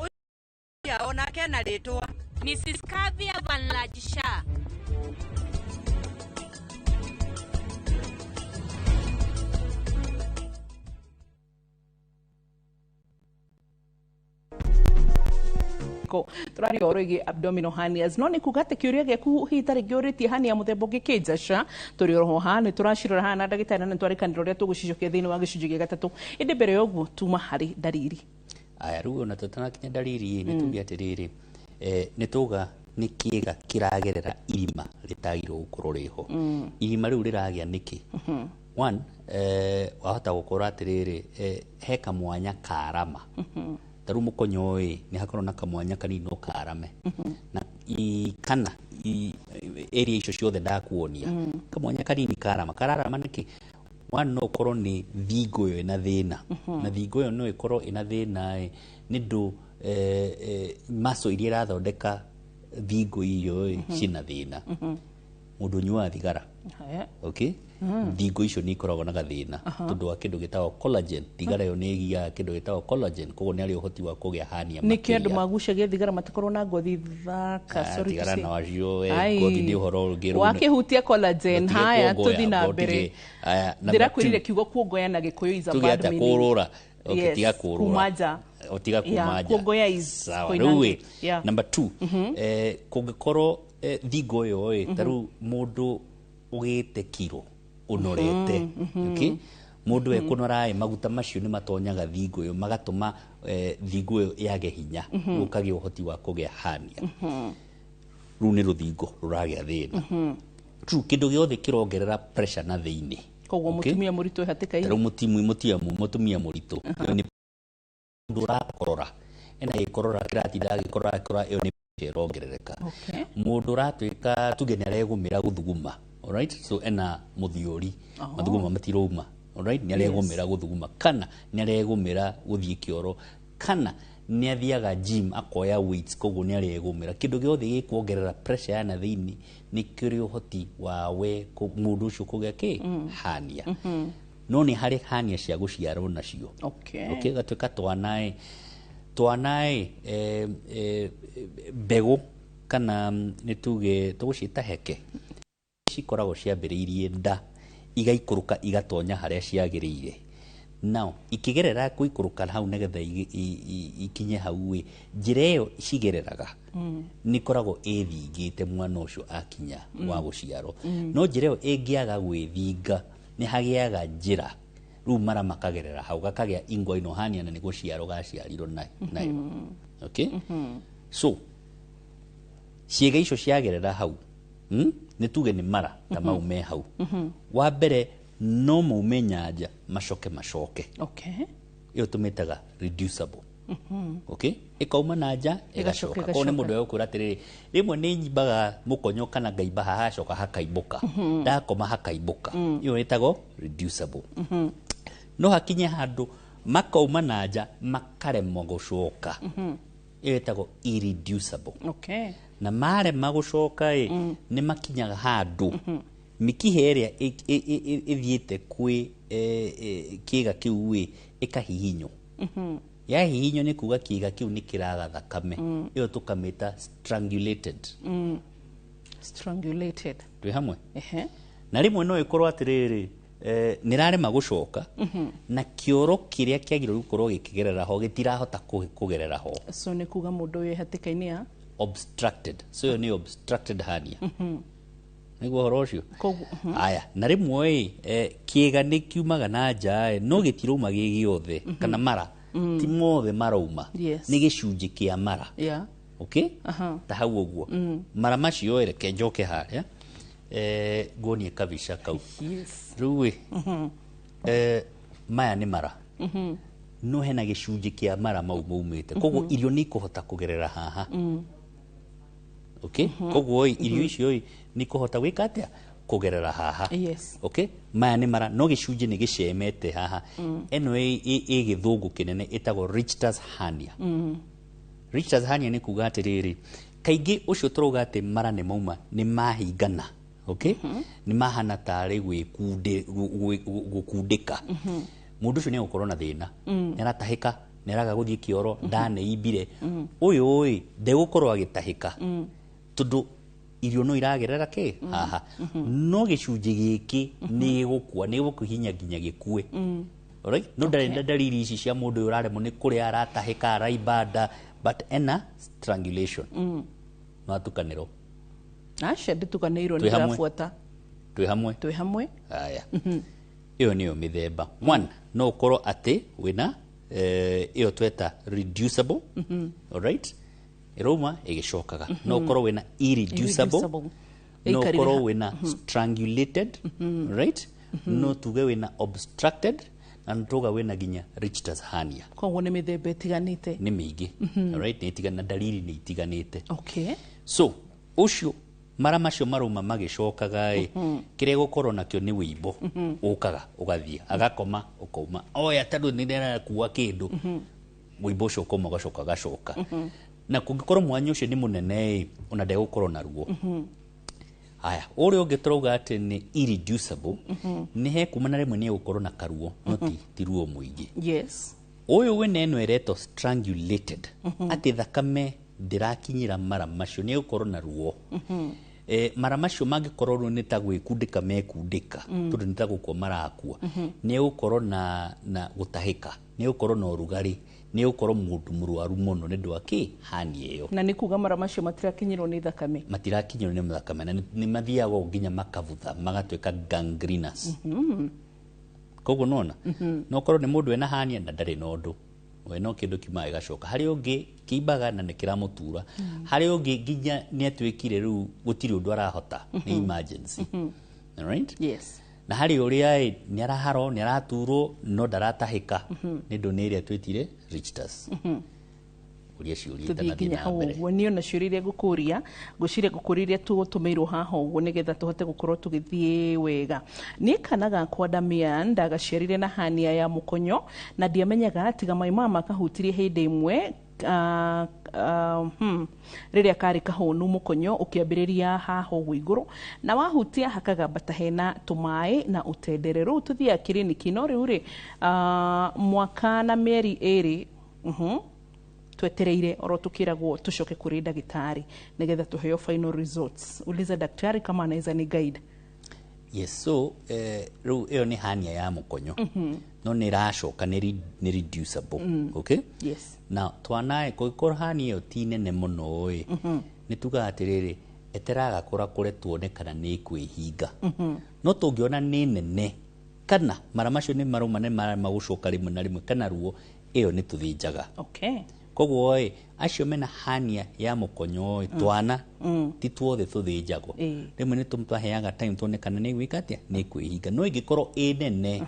Onake na rĩtwa Mrs. Kavya Vanlajisha. Tũraria ũhoro wĩgiĩ abdominal hernias no nĩ kuga atĩ kĩũria gĩaku hihi ta rĩngĩ ũrĩtie hernia mũthemba ũngĩ kĩnjaca tũrĩ oroho haha nĩ tũracirora haha na ndagĩtarĩ na nĩ twarĩkanĩra ũrĩa tũgũcicokia thĩinĩ wa gĩcunjĩ gĩa gatatũ ĩndĩ mbere ya ũguo tuma harĩ ndariri. Aya rĩu ona tũtanakinya ndariri nĩ tuge atĩrĩrĩ, nĩ tuga nĩ kĩga kĩragerera irima rĩtagĩrĩirwo gũkorwo rĩho. Irima rĩu rĩragĩa nĩkĩ? One, wahota gũkorwo atĩrĩrĩ, he kamwanya karama. Ta rĩu mũkonyo ĩ nĩ hakorwo na kamwanya kanini no karame. Na kana area icio ciothe ndakuonia kamwanya kanini karama kararama nĩkĩ? One, no ũkorwo nĩ thingo ĩyo ĩna thĩna. Na thingo ĩyo no ĩkorwo ĩna thĩna ĩ nĩ ndũ muscle iria irathondeka thingo iyo ĩ ciĩna thĩna. Mũndũ ũnyuaga thigara, okay, thingo icio nĩ ikoragwo na gathĩna tondũ wa kĩndũ gĩtagwo collagen. Thigara ĩyo nĩ ĩgiaga kĩndũ gĩtagwo collagen, koguo nĩ arĩ ũhoti wa kũgĩa hernia. Nĩkĩo andũ magucagia thigara matikorwo na ngothi thaka. Sorry to thigara say. na wacio ngothi nĩ ũhoro ũngĩ. Wakĩhutia collagen haya kuongoya, tũthi na ngo mbere. tige. Aya, number Ndĩrakwĩrire two. kiugo kuongoya na Gĩkũyũ is a Tuge bad atĩa meaning. kũrũra. Okay, Yes, tiga kũũrũra. kuma nja. O, tiga kuma Yeah, nja. kuongoya is Sawa, koinange. rĩu ĩ, Yeah. number 2, kũngĩkorwo thingo ĩyo ĩ, ta rĩu mũndũ ũgĩte kiro ũnorete, okay? Mũndũ ekũnora ĩ, maguta macio nĩ matonyaga thingo ĩyo, magatũma thingo ĩyo yage hinya, rĩu ũkagĩa ũhoti wa kũgĩa hernia. Rũu nĩ rũthingo rũragĩa thĩna. True, kĩndũ gĩothe kĩrongerera pressure na thĩinĩ. Koguo Okay? mũtumia mũritũ hatĩka-inĩ. Tarĩu mũtumia mũritũ, ĩyo nĩ mũndũ ũrakorora, ena gĩkorora kĩratinda agĩkorora agĩkorora, ĩyo nĩ pressure ĩrongerereka. Okay. Mũndũ ũratuĩka tuge nĩ aregũmĩra gũthuguma, alright, so ena mũthiori, mathuguma matirauma, alright, nĩ aregũmĩra gũthuguma, kana nĩ aregũmĩra gũthiĩ kĩoro, kana nĩ athiaga gym akoya weights, koguo nĩ aregũmĩra. Kĩndũ gĩothe gĩkuongerera pressure ya na thĩinĩ nĩ kĩrĩ ũhoti wa we mũndũ ũcio kũgĩa kĩ hernia. No nĩ harĩ hernia cia gũciarwo nacio. Okay. Okay, gatuĩka twanaĩ twanaĩ mbegũ kana nĩ tuge tũgũciĩta heke, cikoragwo ciambĩrĩirie nda igaikũrũka igatonya harĩa ciagĩrĩire. Now ikĩgerera gũikũrũka hau nĩgetha ikinye hau ĩ, njĩra ĩyo cigereraga nĩ ĩkoragwo ĩthingĩte mwana ũcio akinya wa gũciarwo. No njĩra ĩyo ĩngĩaga gwĩthinga, nĩ hagĩaga njĩra rĩu mara makagerera hau, gakagĩa ingwa ino hernia, na nĩ gũciarwo gaciarirwo nayo. Okay, so ciĩga icio ciagerera hau, Nĩ tuge nĩ mara ta mau me hau, wa mbere no maume nyanja macoke macoke. Ĩyo tũmĩtaga reducible. Okay, ĩkauma na nja Ĩgacoka, ĩgacoka. Koguo nĩ ĩgacoka. Mũndũ egũkwĩra atĩrĩrĩ, rĩmwe nĩ nyimbaga mũkonyo kana ngaimba haha, hacoka hakaimbũka, ndakoma hakaimbũka. Ĩyo ĩtagwo reducible. No hakinye handũ makauma na nja makaremwo gũcoka, ĩyo ĩtagwo irreducible. Na marema gũcoka ĩ, nĩ makinyaga handũ mĩkiha ĩrĩa ĩthiĩte kwĩ kĩga kĩu ĩ, ĩkahihinywo. Yahihinywo nĩ kuga kĩga kĩu nĩ kĩraga thakame. Ĩyo tũkamĩta strangulated. Strangulated. Twĩ hamwe? Ehe. Na rĩmwe no ĩkorwo atĩrĩrĩ, nĩ rarema gũcoka, na kĩoro kĩrĩa kĩagĩrĩirwo gũkorwo gĩkĩgerera ho gĩtirahota kũgerera ho. So nĩ kuga mũndũ ũyũ hatĩka-inĩ ya Obstructed. So ĩyo nĩ obstructed hernia. Nĩguo ũhoro ũcio. Koguo Aya, na rĩmwe ĩ, kĩga nĩ kiumaga na nja ĩ, no gĩtirauma gĩ gĩothe, kana mara ti mothe marauma, nĩ gĩcunjĩ kĩa mara. Okay, ta hau ũguo, mara macio ĩ, reke njoke harĩa, nguonie kabica kau. Rĩu ĩ, maya nĩ mara, no hena gĩcunjĩ kĩa mara mau maumĩte, koguo irio nĩ ikũhota kũgerera haha. Okay, koguo ĩ, irio icio ĩ, nĩ ikũhota gwĩka atĩa? Kũgerera haha. Okay, maya nĩ mara, no gĩcunjĩ nĩ gĩcemete haha. Ĩno ĩ gĩthũngũ kĩnene ĩtagwo Richter's hernia. Richter's hernia nĩ kuga atĩrĩrĩ, kaingĩ ũcio tũrauga atĩ mara nĩ mauma, nĩ mahingana, okay, nĩ mahana tarĩ gũkundĩka. Mũndũ ũcio nĩ egũkorwo na thĩna, nĩ aratahĩka, nĩ araga gũthiĩ kĩoro, nda nĩ imbire. Ũyũ ĩ, ndegũkorwo agĩtahĩka, tondũ irio no iragerera kĩ haha, no gĩcunjĩ gĩkĩ nĩ gĩgũkua, nĩ gĩgũkĩhinya nginya gĩkue. Alright? No ndarĩ na ndariri ici cia mũndũ ũyũ ũraremwo nĩ kũrĩa, aratahĩka, araimba nda, but ena strangulation. No atukanĩrwo. Aca, nditukanĩirwo, nĩ Twĩ hamwe? ndĩrabuata. Twĩ hamwe? Twĩ hamwe. Haya, ĩyo nĩyo mĩthemba. One, no ũkorwo atĩ wĩna ĩyo tweta reducible, alright, ĩrauma ĩgĩcokaga. No ũkorwo wĩna irreducible. Irreducible. No Ĩikarire ũkorwo wĩna strangulated, right, no tuge wĩna obstructed, na nĩ tuga wĩna nginya Richter's hernia. Koguo nĩ mĩthemba ĩtiganĩte. Nĩ mĩingĩ. Alright, nĩ itiganĩte na dariri nĩ itiganĩte. So ũcio mara macio marauma magĩcokaga ĩ, kĩrĩa gũkorwo nakĩo nĩ wĩimbo. Ũkaga ũgathiĩ agakoma ũkauma oya, tondũ nĩ ndĩrakua kĩndũ, wĩimbo ũcio ũkauma ũgacoka gacoka. Na kũngĩkorwo mwanya ũcio nĩ mũnene ĩ, ona ndegũkorwo na ruo. Haya, ũrĩa ũngĩ tũrauga atĩ nĩ irreducible, nĩ hekuma na rĩmwe nĩ egũkorwo na karuo, no ti ruo mũingĩ. Ũyũ wĩna ĩno ĩretwo strangulated, atĩ thakame ndĩrakinyĩra mara macio, nĩ egũkorwo na ruo. Mara macio mangĩkorwo rĩu nĩ ta gwĩkundĩka mekundĩka, tondũ nĩ ta gũkua marakua, nĩ egũkorwo na gũtahĩka, nĩ egũkorwo na ũrugarĩ, nĩ egũkorwo mũndũ mũrwaru mũno nĩ ũndũ wa kĩ hernia ĩyo. Na nĩ kuga mara macio matirakinyĩrwo nĩ thakame. Matirakinyĩrwo nĩ thakame na nĩ mathiaga ũguo nginya makabutha magatuĩka gangrenous. Koguo nona no korwo nĩ mũndũ ena hernia na ndarĩ na ũndũ, we no kĩndũ kiumaga gĩgacoka. Harĩ ũngĩ kĩimbaga na nĩ kĩramũtura, harĩ ũngĩ nginya nĩ atuĩkire rĩu gũtirĩ ũndũ arahota, nĩ emergency. Alright? Yes. Na harĩ ũrĩa ĩ nĩ araharwo, nĩ araturwo, no ndaratahĩka, nĩ ũndũ nĩ ĩrĩa twĩtire Richters. Ũria ciũria Tũthiĩ itanathiĩ nginya na hau mbere. ũguo. Niĩ ona ciũria iria ngũkũria, ngwĩciria ngũkũria iria tũtũmĩirwo haha ũguo nĩgetha tũhote gũkorwo tũgĩthiĩ wega. Niĩ kana gakwa Damian ndagaciarire na hernia ya mũkonyo na ndiamenyaga tiga my mama kahutirie hĩndĩ ĩmwe rĩrĩa karĩ kahũnu, mũkonyo ũkĩambĩrĩria haha ũguo igũrũ na wahutia hakagamba ta hena tũmaĩ na ũtendere. Rĩu tũthiaga kiriniki, no rĩu rĩ mwaka na mĩeri 2 twetereire oro tukiragwo tucoke kuri ndagĩtarĩ nigetha tuheo final results. Uliza daktari kama anaweza ni guide. Yes, so rĩu ĩyo nĩ hernia ya mũkonyo, no nĩ ĩracoka, nĩ reducible. Okay. Yes. Na twanaĩ kũngĩkorwo hernia ĩyo ti nene mũno ĩ, nĩ tugaga atĩrĩrĩ, etera gakũra kũre tuone kana nĩ ĩkwĩhinga. No tũngĩona nĩ nene kana mara macio nĩ marũma, nĩ marema gũcoka rĩmwe na rĩmwe kana ruo, ĩyo nĩ tũthĩnjaga. Koguo ĩ, acio mena hernia ya mũkonyo ĩ, twana ti tuothe tũthĩnjagwo. Rĩmwe nĩ tũmaheaga time tuone kana nĩ gwĩka atĩa, nĩ kwĩhinga. No ĩngĩkorwo ĩ nene,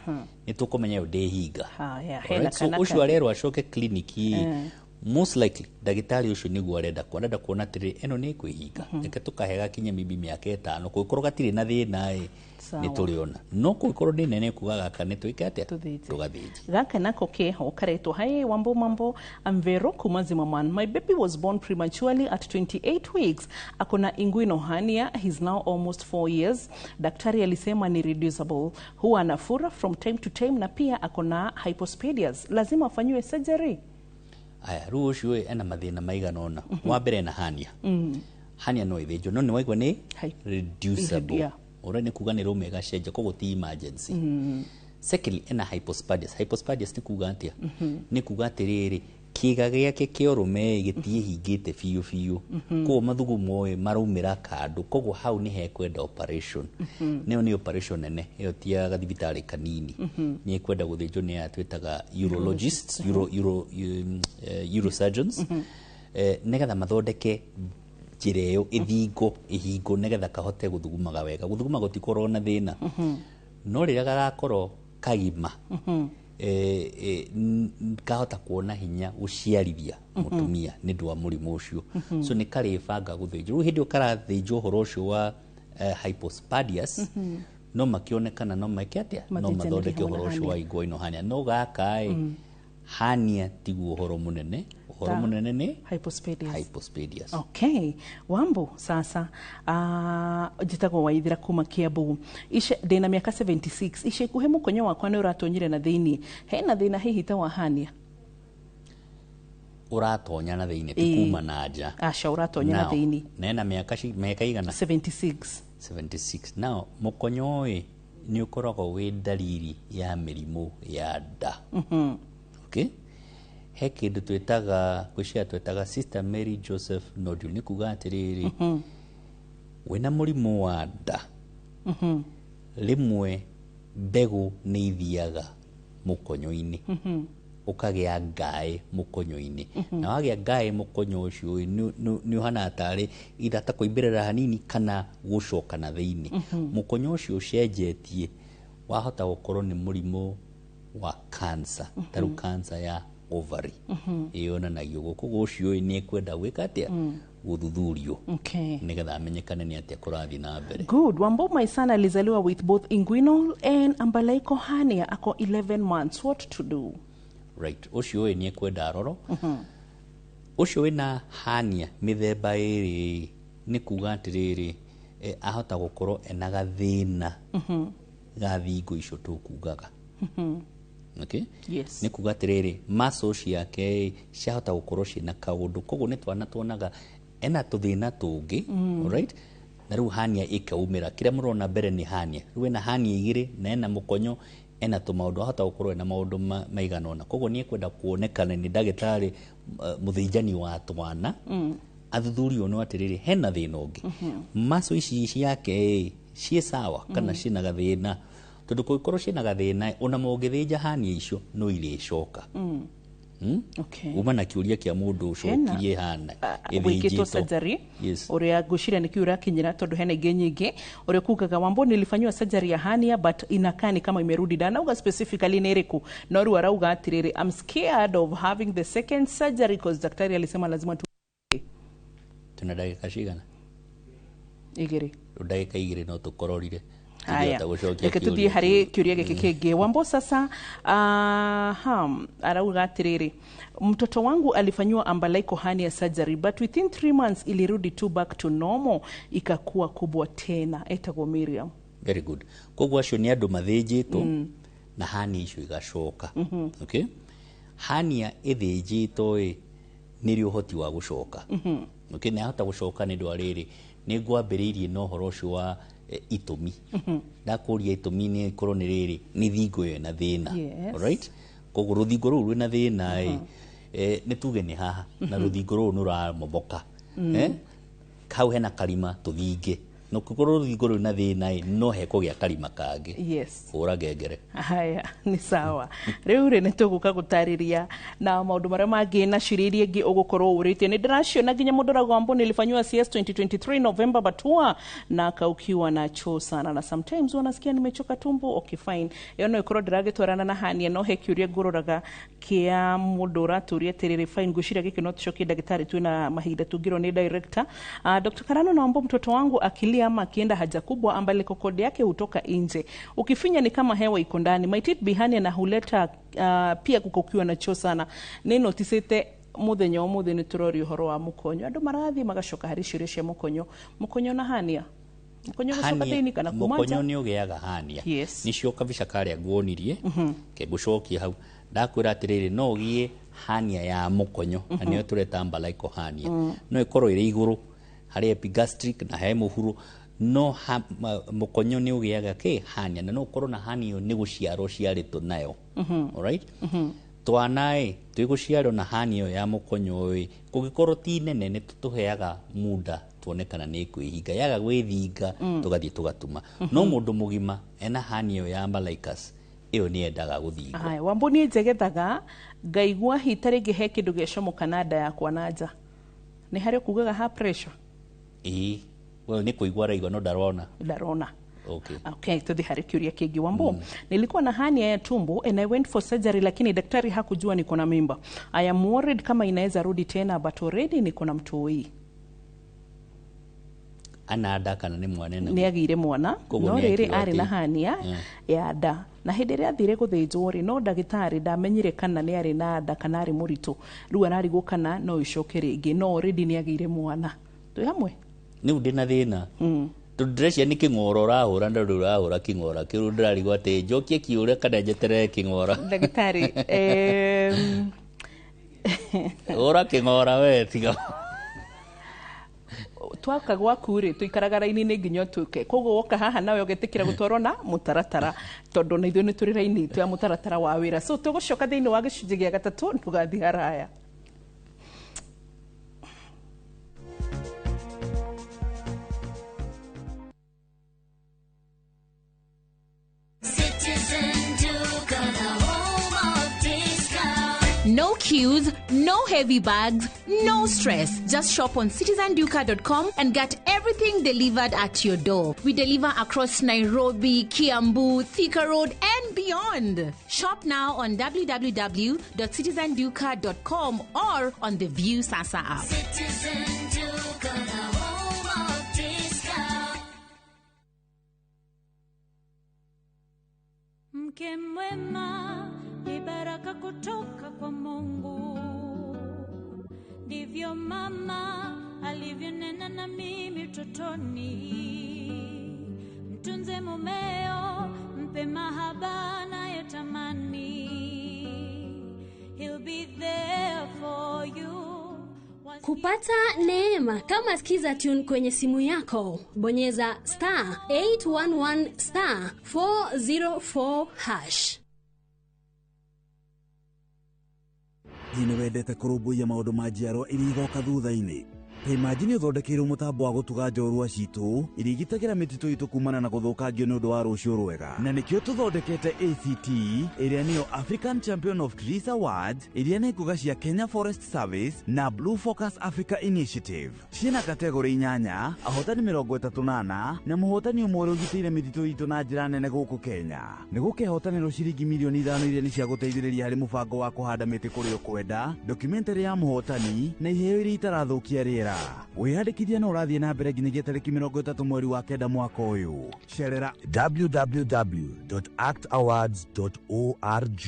nĩ tũkũmenya ĩyo ndĩhinga. Haya, hena Alright, so kana ũcio kangĩ. arerwo acoke kliniki, most likely ndagĩtarĩ ũcio nĩguo arenda kuona, arenda kuona atĩrĩrĩ, ĩno nĩ ĩkwĩhinga, reke tũkahe gakinye maybe mĩaka 5, kũngĩkorwo gatirĩ na thĩna ĩ, Sawa. nĩ tũrĩona. No kũngĩkorwo nĩ nene, kuga gaka nĩ twĩke atĩa? Tũthĩnje. Tũgathĩnje. Gaka nako keho karetwo hi Wambo mambo, I'm Vero kuma Zimmerman. My baby was born prematurely at 28 weeks, akona inguinal hernia. He's now almost 4 years. Daktari alisema ni reducible. Huwa anafura from time to time na pia akona hypospadias. Lazima afanyiwe surgery? Aya, rĩu ũcio ĩ ena mathĩna maigana ũna. Wa mbere ena hernia. Hernia no ĩthĩnjwo, no nĩ waigua nĩ reducible. Ũrĩa nĩ kuga nĩ rũme ĩgacenjia, koguo ti emergency. Secondly, ena hypospadias. Hypospadias nĩ kuga atĩa? Nĩ kuga atĩrĩrĩ, kĩga gĩake kĩa ũrũme gĩtiĩhingĩte biũ biũ, koguo mathugumo ĩ maraumĩra kando, koguo hau nĩ hekwenda operation. Nĩyo nĩ operation nene, ĩyo ti ya gathibitarĩ kanini. Nĩ ĩkwenda gũthĩnjwo nĩ aya twĩtaga urologists, urosurgeons, nĩgetha mathondeke njĩra ĩyo ĩthingo ĩhingo nĩgetha kahote gũthugumaga wega. Gũthuguma gũtikorwo na thĩna, no rĩrĩa gagakorwo kagima, kahota kuona hinya gũciarithia mũtumia nĩ ũndũ wa mũrimũ ũcio. So nĩ karĩbanga gũthĩnjwo. Rĩu hĩndĩ ĩyo karathĩnjwo, ũhoro ũcio wa hypospadias no makĩonekana no meke atĩa, no Mathĩnjanĩrie mathondeke hamwe na ũhoro ũcio wa hernia. inguinal hernia. No gaka ĩ, hernia tiguo ũhoro mũnene. Ũhoro mũnene nĩ hypospadias. Hypospadias. Okay, Wambo sasa njĩtagwo Waithira kuma Kiambu. Ice ndĩna mĩaka 76. Ica ikuhĩ mũkonyo wakwa nĩ ũratonyire na thĩiniĩ. Hena thĩna hihi ta wa hernia? Ũratonya na thĩinĩ, ti kuma na nja? Aca, ũratonya na Now, thĩiniĩ. na ena mĩaka mĩaka igana? 76. 76. Now mũkonyo ĩ nĩ ũkoragwo wĩ ndariri ya mĩrimũ ya nda. Okay, he kĩndũ twĩtaga, gwĩciria twĩtaga Sister Mary Joseph nodule. Nĩ kuga atĩrĩrĩ, wĩna mũrimũ wa nda, rĩmwe mbegũ nĩ ithiaga mũkonyo-inĩ, ũkagĩa ngaĩ mũkonyo-inĩ. Na wagĩa ngaĩ mũkonyo ũcio ĩ, nĩ ũhanaga tarĩ either ta kũimbĩrĩra hanini kana gũcoka na thĩinĩ. Mũkonyo ũcio ũcenjetie wahota gũkorwo nĩ mũrimũ wa cancer, ta rĩu cancer ya ovary ĩyonanagia ũguo. Koguo ũcio ĩ nĩ ekwenda gwĩka atĩa? Gũthuthurio nĩgetha amenyekane nĩ atĩa kũrathiĩ na mbere. Good. Wambo, my son alizaliwa with both inguinal and umbilical hernia. Ako 11 months. What to do? Right, ũcio ĩ nĩ ekwenda aroro. Ũcio wĩna hernia mĩthemba ĩrĩ, nĩ kuga atĩrĩrĩ, ahota gũkorwo ena gathĩna ga thingo icio tũkugaga. Okay? Yes. Nĩ kuga atĩrĩrĩ, muscle ciake ĩ, ciahota gũkorwo ciĩna kaũndũ, koguo nĩ twana tuonaga ena tũthĩna tũngĩ. Alright, Na rĩu hernia ĩkaumĩra. Kĩrĩa mũrona mbere nĩ hernia. Rĩu ena hernia igĩrĩ na ena mũkonyo, ena tũmaũndũ, ahota gũkorwo ena maũndũ maigana ũna. Koguo nĩ ekwenda kuonekana nĩ ndagĩtarĩ, mũthĩnjani wa twana, athuthurio no atĩrĩrĩ, hena thĩna ũngĩ, maco ici ciake ĩ ciĩ sawa kana ciĩna gathĩna, tondũ kũngĩkorwo ciĩna gathĩna, ona mũngĩthĩnja hernia icio no irĩcoka. Okay. Uma na kĩũria kĩa mũndũ ũcokirie hana wĩkĩtwo ĩthĩnjĩtwo. Surgery. Yes. Ũrĩa ngwĩciria nĩkĩo ũrakinyĩra, tondũ hena ingĩ nyingĩ ũrĩa kugaga, "Wambo, nilifanyiwa surgery ya hernia but inakaa ni kama imerudi." Ndanauga specifically nĩ ĩrĩkũ, no rĩu arauga atĩrĩrĩ, "I'm scared of having the second surgery cause daktari alisema lazima tu." Tuna ndagĩka cigana? Igĩrĩ. Rĩu ndagĩka igĩrĩ no tũkororire. Haya, Tũngĩhota gũcokia reke tuthiĩ kĩũria harĩ kĩu. kĩũria gĩkĩ kĩngĩ. Wambo, sasa arauga atĩrĩrĩ, "Mtoto wangu alifanyiwa umbilical hernia surgery but within 3 months ilirudi tu back to normal, ikakuwa kubwa tena." Etagwo Miriam. Very good. Koguo acio nĩ andũ mathĩnjĩtwo na hernia icio igacoka. Okay, hernia ĩthĩnjĩtwo ĩ nĩ rĩ ũhoti wa gũcoka. Okay, na yahota gũcoka nĩ ũndũ wa rĩrĩ, nĩ ngwambĩrĩirie na ũhoro ũcio wa itũmi. Ndakũria itũmi nĩ ikorwo nĩ rĩrĩ, nĩ thingo ĩyo ĩna thĩna. Alright, koguo rũthingo rũu rwĩna thĩna ĩ, nĩ tuge nĩ haha na rũthingo rũu nĩ rũramomoka. Hau hena karima tũthinge, no kũkorwo rũthingo rũu na thĩna ĩ, no hekũgĩa karima kangĩ. Hũra ngengere. Haya, nĩ sawa. Rĩu rĩ, nĩ tũgũka gũtarĩria na maũndũ marĩa mangĩ na ciũria iria ingĩ ũgũkorwo ũrĩtie. Nĩ ndĩraciona nginya mũndũ ũrauga, "Wambo, nilifanyiwa CS 2023 November but huwa nakaukiwa na choo sana na sometimes huwa nasikia nimechoka tumbo." Okay, fine, ĩyo no ĩkorwo ndĩragĩtwarana na hernia, no he kĩũria ngũroraga kĩa mũndũ ũratũria atĩrĩrĩ. Fine, ngwĩciria gĩkĩ no tũcokie ndagĩtarĩ, twĩna mahinda tũngĩrwo nĩ director. "Dr. Karano, naomba, mtoto wangu akilia ama akienda haja kubwa, umbilical cord yake hutoka nje, ukifinya ni kama hewa iko ndani. Might it be hernia na huleta pia kukokiwa na choo sana?" Nĩ noticĩte mũthenya ũmũthĩ nĩ tũroria ũhoro wa mũkonyo, andũ marathiĩ magacoka harĩ ciũria cia mũkonyo. Mũkonyo na hernia, mũkonyo gũcoka thĩinĩ kana kuma Mũkonyo nja? nĩ ũgĩaga hernia. Nĩcio kabica karĩa nguonirie. Ke ngũcokia hau ndakwĩra atĩrĩrĩ, no ũgĩe hernia ya mũkonyo na nĩyo tũreta umbilical hernia. No ĩkorwo ĩrĩ igũrũ harĩ epigastric na he mũhuro, no mũkonyo nĩ ũgĩaga kĩ hernia, na no ũkorwo na hernia ĩyo nĩ gũciarwo ciarĩtwo nayo. Alright, twana ĩ twĩ gũciarwo na hernia ĩyo ya mũkonyo ĩ, kũngĩkorwo ti nene, nĩ tũheaga muda tuone kana nĩ ĩkwĩhinga. Yaga gwĩthinga, tũgathiĩ tũgatuma. No mũndũ mũgima ena hernia ĩyo ya umbilicus, ĩyo nĩ yendaga gũthingwo. Haya, Wambo, niĩ njegethaga ngaigua hita rĩngĩ he kĩndũ gĩacomoka na nda yakwa na nja. Nĩ harĩ kugaga ha pressure? Ĩĩ, well, nĩ kũigua araigua no ndarona. Ndarona. Okay. Okay, tuthi harĩ kĩũria kĩngĩ. "Wambo, nilikuwa na hernia ya tumbo and I went for surgery, lakini daktari hakujua niko na mimba. I am worried kama inaweza rudi tena, but already niko na mtoi." Ana nda kana nĩ mwana ena? Nĩ agĩire mwana. Koguo no nĩ rĩrĩ, ekirwo arĩ na atĩ- hernia ya nda, na hĩndĩ ĩrĩa athire gũthĩnjwo rĩ, no ndagĩtarĩ ndamenyire kana nĩ arĩ na nda kana arĩ mũritũ. Rĩu ararigwo kana no ĩcoke rĩngĩ, no already nĩ agĩire mwana. Twĩ hamwe? Rĩu ndĩna thĩna tondũ ndĩreciria nĩ kĩng'ora ũrahũra, na rĩu ũrahũra kĩng'ora kĩu, ndĩrarigwo atĩ njokie kĩũria kana njeterere kĩng'ora. Ndagĩtarĩ, Hũra kĩng'ora we tiga. Twaka gwaku rĩ, tũikaraga raini-inĩ nginya ũtuĩke. Koguo woka haha nawe ũgetĩkĩra gũtwarwo na mũtaratara, tondũ na ithuĩ nĩ tũrĩ raini itũ ya mũtaratara wa wĩra. So tũgũcoka thĩinĩ wa gĩcunjĩ gĩa gatatũ, ndũgathiĩ haraya. Citizen Duka, the home of discount. No queues, no heavy bags, no stress. Just shop on citizenduka.com and get everything delivered at your door. We deliver across Nairobi, Kiambu, Thika Road, and beyond. Shop now on www.citizenduka.com or on the View Sasa app. Citizen Duka, the home of discount. Mke mwema ni baraka kutoka kwa Mungu, ndivyo mama alivyonena na mimi utotoni. Mtunze mumeo, mpe mahaba anayotamani. He'll be there for you. Kupata neema kama Skiza Tune kwenye simu yako, bonyeza star 811 star 404 hash. Hihi nĩ wendete kũrũmbũiya maũndũ ma njiarwa iria igoka thutha-inĩ? Ta imagine ũthondekeirwo mũtambo wa gũtuga njorua citũ iria igitagĩra mĩtitũ itũ kumana na gũthũkangio nĩ ũndũ wa rũciũ rwega. Na nĩkĩo tũthondekete ACT ĩrĩa nĩyo African Champion of Trees Awards, ĩrĩa nĩ ngũga cia Kenya Forest Service na Blue Focus Africa Initiative. Ciĩna kategorĩ 8, ahotani 34 na mũhotani ũmwe ũrĩa ũgitĩire mĩtitũ itũ na njĩra nene gũkũ Kenya. Nĩ gũkehotanĩrwo ciringi mirioni 5 iria nĩ cia gũteithĩrĩria harĩ mũbango wa kũhanda mĩtĩ kũrĩa ũkwenda, documentary ya mũhotani na iheo iria itarathũkia rĩera. Wĩyandĩkithia no ũrathiĩ na mbere nginyagia tarĩki 30 mweri wa 9 mwaka ũyũ. Cerera www.actawards.org.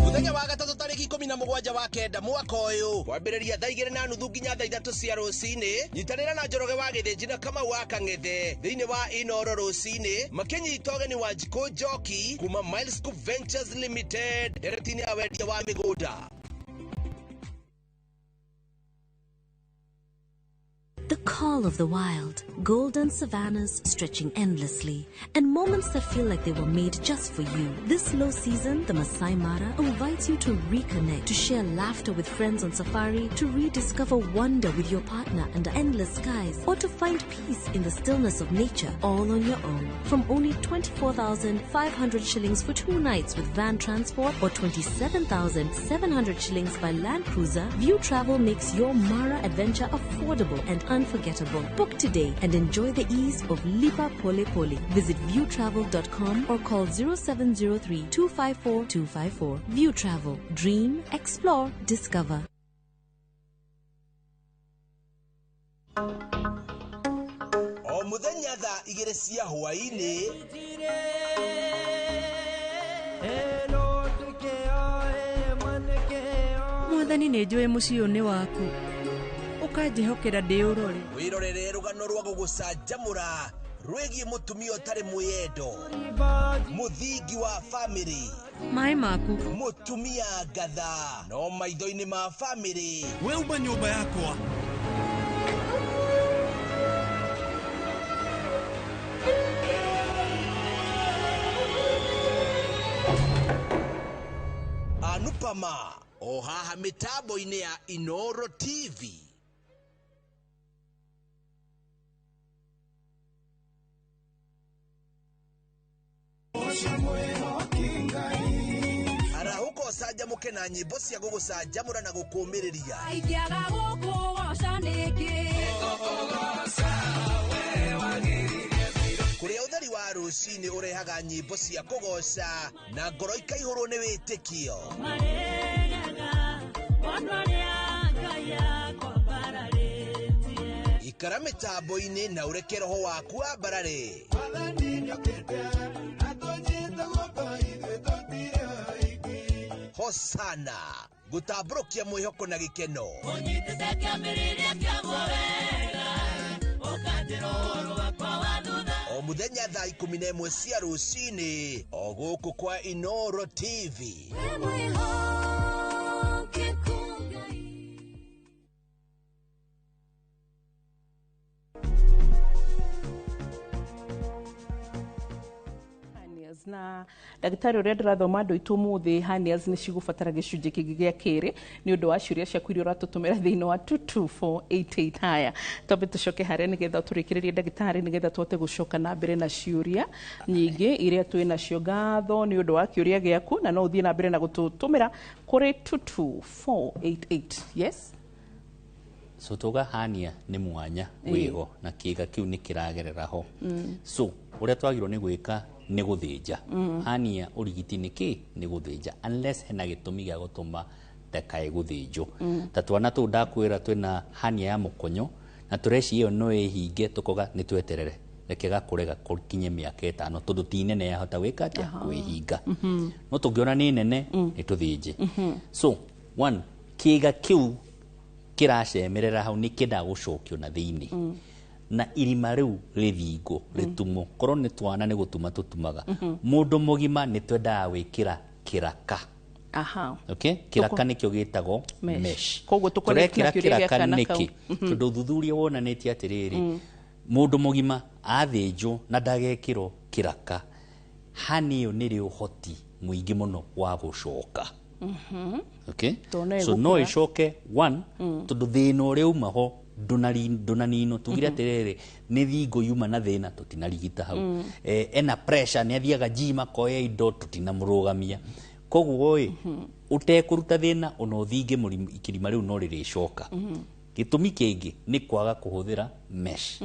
Muthenya wa gatatũ tarĩki 17 wa 9 mwaka ũyũ, kwambĩrĩria thaa 2:30 nginya thaa 3 cia rũcinĩ, nyitanĩra na Njoroge wa Gĩthĩnji na Kamau wa Kang'ethe thĩinĩ wa Inoro rũcinĩ, makĩnyita ũgeni wa Njikũ Njoki kuma Miles Scoop Ventures Limited ndereti-inĩ ya wendia wa mĩgũnda. The call of the wild, golden savannas stretching endlessly, and moments that feel like they were made just for you. This low season, the Masai Mara invites you to reconnect, to share laughter with friends on safari, to rediscover wonder with your partner under endless skies, or to find peace in the stillness of nature all on your own. From only 24,500 shillings for 2 nights with van transport or 27,700 shillings by Land Cruiser, View Travel makes your Mara adventure affordable and unforgettable. Book today and enjoy the ease of Lipa Pole Pole. Visit viewtravel.com or call 0703 254 254. View Travel. Dream, explore, discover. O muthenya thaa 2 cia hwaĩ-inĩ, Mwathani nĩ njũĩ mũciĩ ũyũ nĩ waku, ũkanjĩhokera ndĩũrore. Wĩrorere rũgano rwa gũgũcanjamũra rwĩgiĩ mũtumia ũtarĩ mwĩyendo, mũthingi wa famĩlĩ, maĩ maku, mũtumia ngatha no maitho-inĩ ma famĩlĩ. We uma nyũmba yakwa. Anupama o haha mĩtambo-inĩ ya Inoro TV. Arahũka ũcanjamũke na nyĩmbo cia gũgũcanjamũra na gũkũũmĩrĩria. Ingĩaga gũkũgoca nĩkĩ? Kũrĩa ũtheri wa rũcinĩ ũrehaga nyĩmbo cia kũgoca na ngoro ikaihũrwo nĩ wĩtĩkio. Ikara mĩtambo-inĩ na ũreke roho waku wambarare. Hosana gũtambũrũkia mwĩhoko na gĩkeno. O mũthenya thaa 11 cia rũcinĩ o gũkũ kwa Inoro TV. Na ndagĩtarĩ ũrĩa ndĩrathoma andũ aitũ ũmũthĩ hernias nĩ cigũbatara gĩcunjĩ kĩngĩ gĩa kerĩ nĩ ũndũ wa ciũria ciaku iria ũratũtũmĩra thĩinĩ wa 22488. Haya, twambe tũcoke harĩa nĩgetha tũrĩkĩrĩrie ndagĩtarĩ nĩgetha tũhote gũcoka na mbere na ciũria nyingĩ iria twĩ nacio. Ngatho nĩ ũndũ wa kĩũria gĩaku na no ũthiĩ na mbere na gũtũtũmĩra kũrĩ 22488. Yes. So tuga hernia nĩ mwanya wĩho na kĩga kĩu nĩ kĩragerera ho. So ũrĩa twagĩrĩirwo nĩ gwĩka nĩ gũthĩnja. Hernia ũrigiti nĩ kĩ? Nĩ gũthĩnja, unless hena gĩtũmi gĩa gũtũma ndakae gũthĩnjwo. Ta twana tũu ndakwĩra twĩna hernia ya mũkonyo na tũreci ĩyo no ĩhinge, tũkoga nĩ tweterere reke gakũre gakinye mĩaka 5 tondũ ti nene yahota gwĩka atĩa? Kwĩhinga. No tũngĩona nĩ nene nĩ tũthĩnje. So one, kĩga kĩu kĩracemerera hau nĩ kĩendaga gũcokio na thĩinĩ na irima rĩu rĩthingwo rĩtumwo. Korwo nĩ twana nĩ gũtuma tũtumaga, mũndũ mũgima nĩ twendaga gwĩkĩra kĩraka. Aha. Okay, kĩraka nĩkĩo gĩtagwo Mesh. mesh. Koguo tũconnect na Tũrekĩra kĩũria gĩa kĩraka kana nĩkĩ? kau. Tondũ ũthuthuria wonanĩtie atĩrĩrĩ, mũndũ mũgima athĩnjwo na ndagekĩrwo kĩraka, hani ĩyo nĩrĩ ũhoti mũingĩ mũno wa gũcoka. Okay? Tondũ no So no ĩgũkũra. ĩcoke one, tondũ thĩna ũrĩa uma ho ndũnaninwo. Tugire atĩrĩrĩ, nĩ thingo yuma na thĩna, tũtinarigita hau. Ena pressure, nĩ athiaga gym akoya indo, tũtinamũrũgamia. Koguo ĩ, ũtekũruta thĩna ona ũthinge mũrimũ, ikirima rĩu no rĩrĩcoka. Gĩtũmi kĩngĩ nĩ kwaga kũhũthĩra mesh.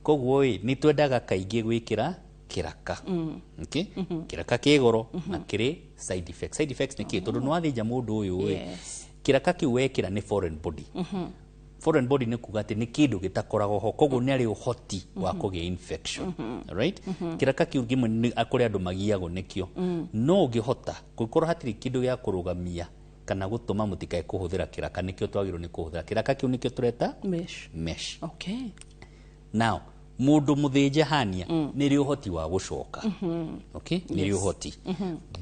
Koguo ĩ, nĩ twendaga kaingĩ gwĩkĩra kĩraka. Okay? Kĩraka kĩ goro na kĩrĩ side effects. Side effects nĩ kĩ? Tondũ nĩ wathĩnja mũndũ ũyũ ĩ, kĩraka kĩu wekĩra nĩ foreign body. Foreign body nĩ kuga atĩ nĩ kĩndũ gĩtakoragwo ho, koguo nĩ arĩ ũhoti wa kũgĩa infection. Right? Kĩraka kĩu kĩmwe nĩ kũrĩ andũ magiagwo nĩkĩo. No ũngĩhota kũngĩkorwo hatirĩ kĩndũ gĩa kũrũgamia kana gũtũma mũtikae kũhũthĩra kĩraka, nĩkĩo twagĩrĩirwo nĩ kũhũthĩra kĩraka kĩu, nĩkĩo tũreta Mesh. mesh. Okay. Now mũndũ mũthĩnje hania nĩ rĩ ũhoti wa gũcoka. Okay, nĩ rĩ ũhoti,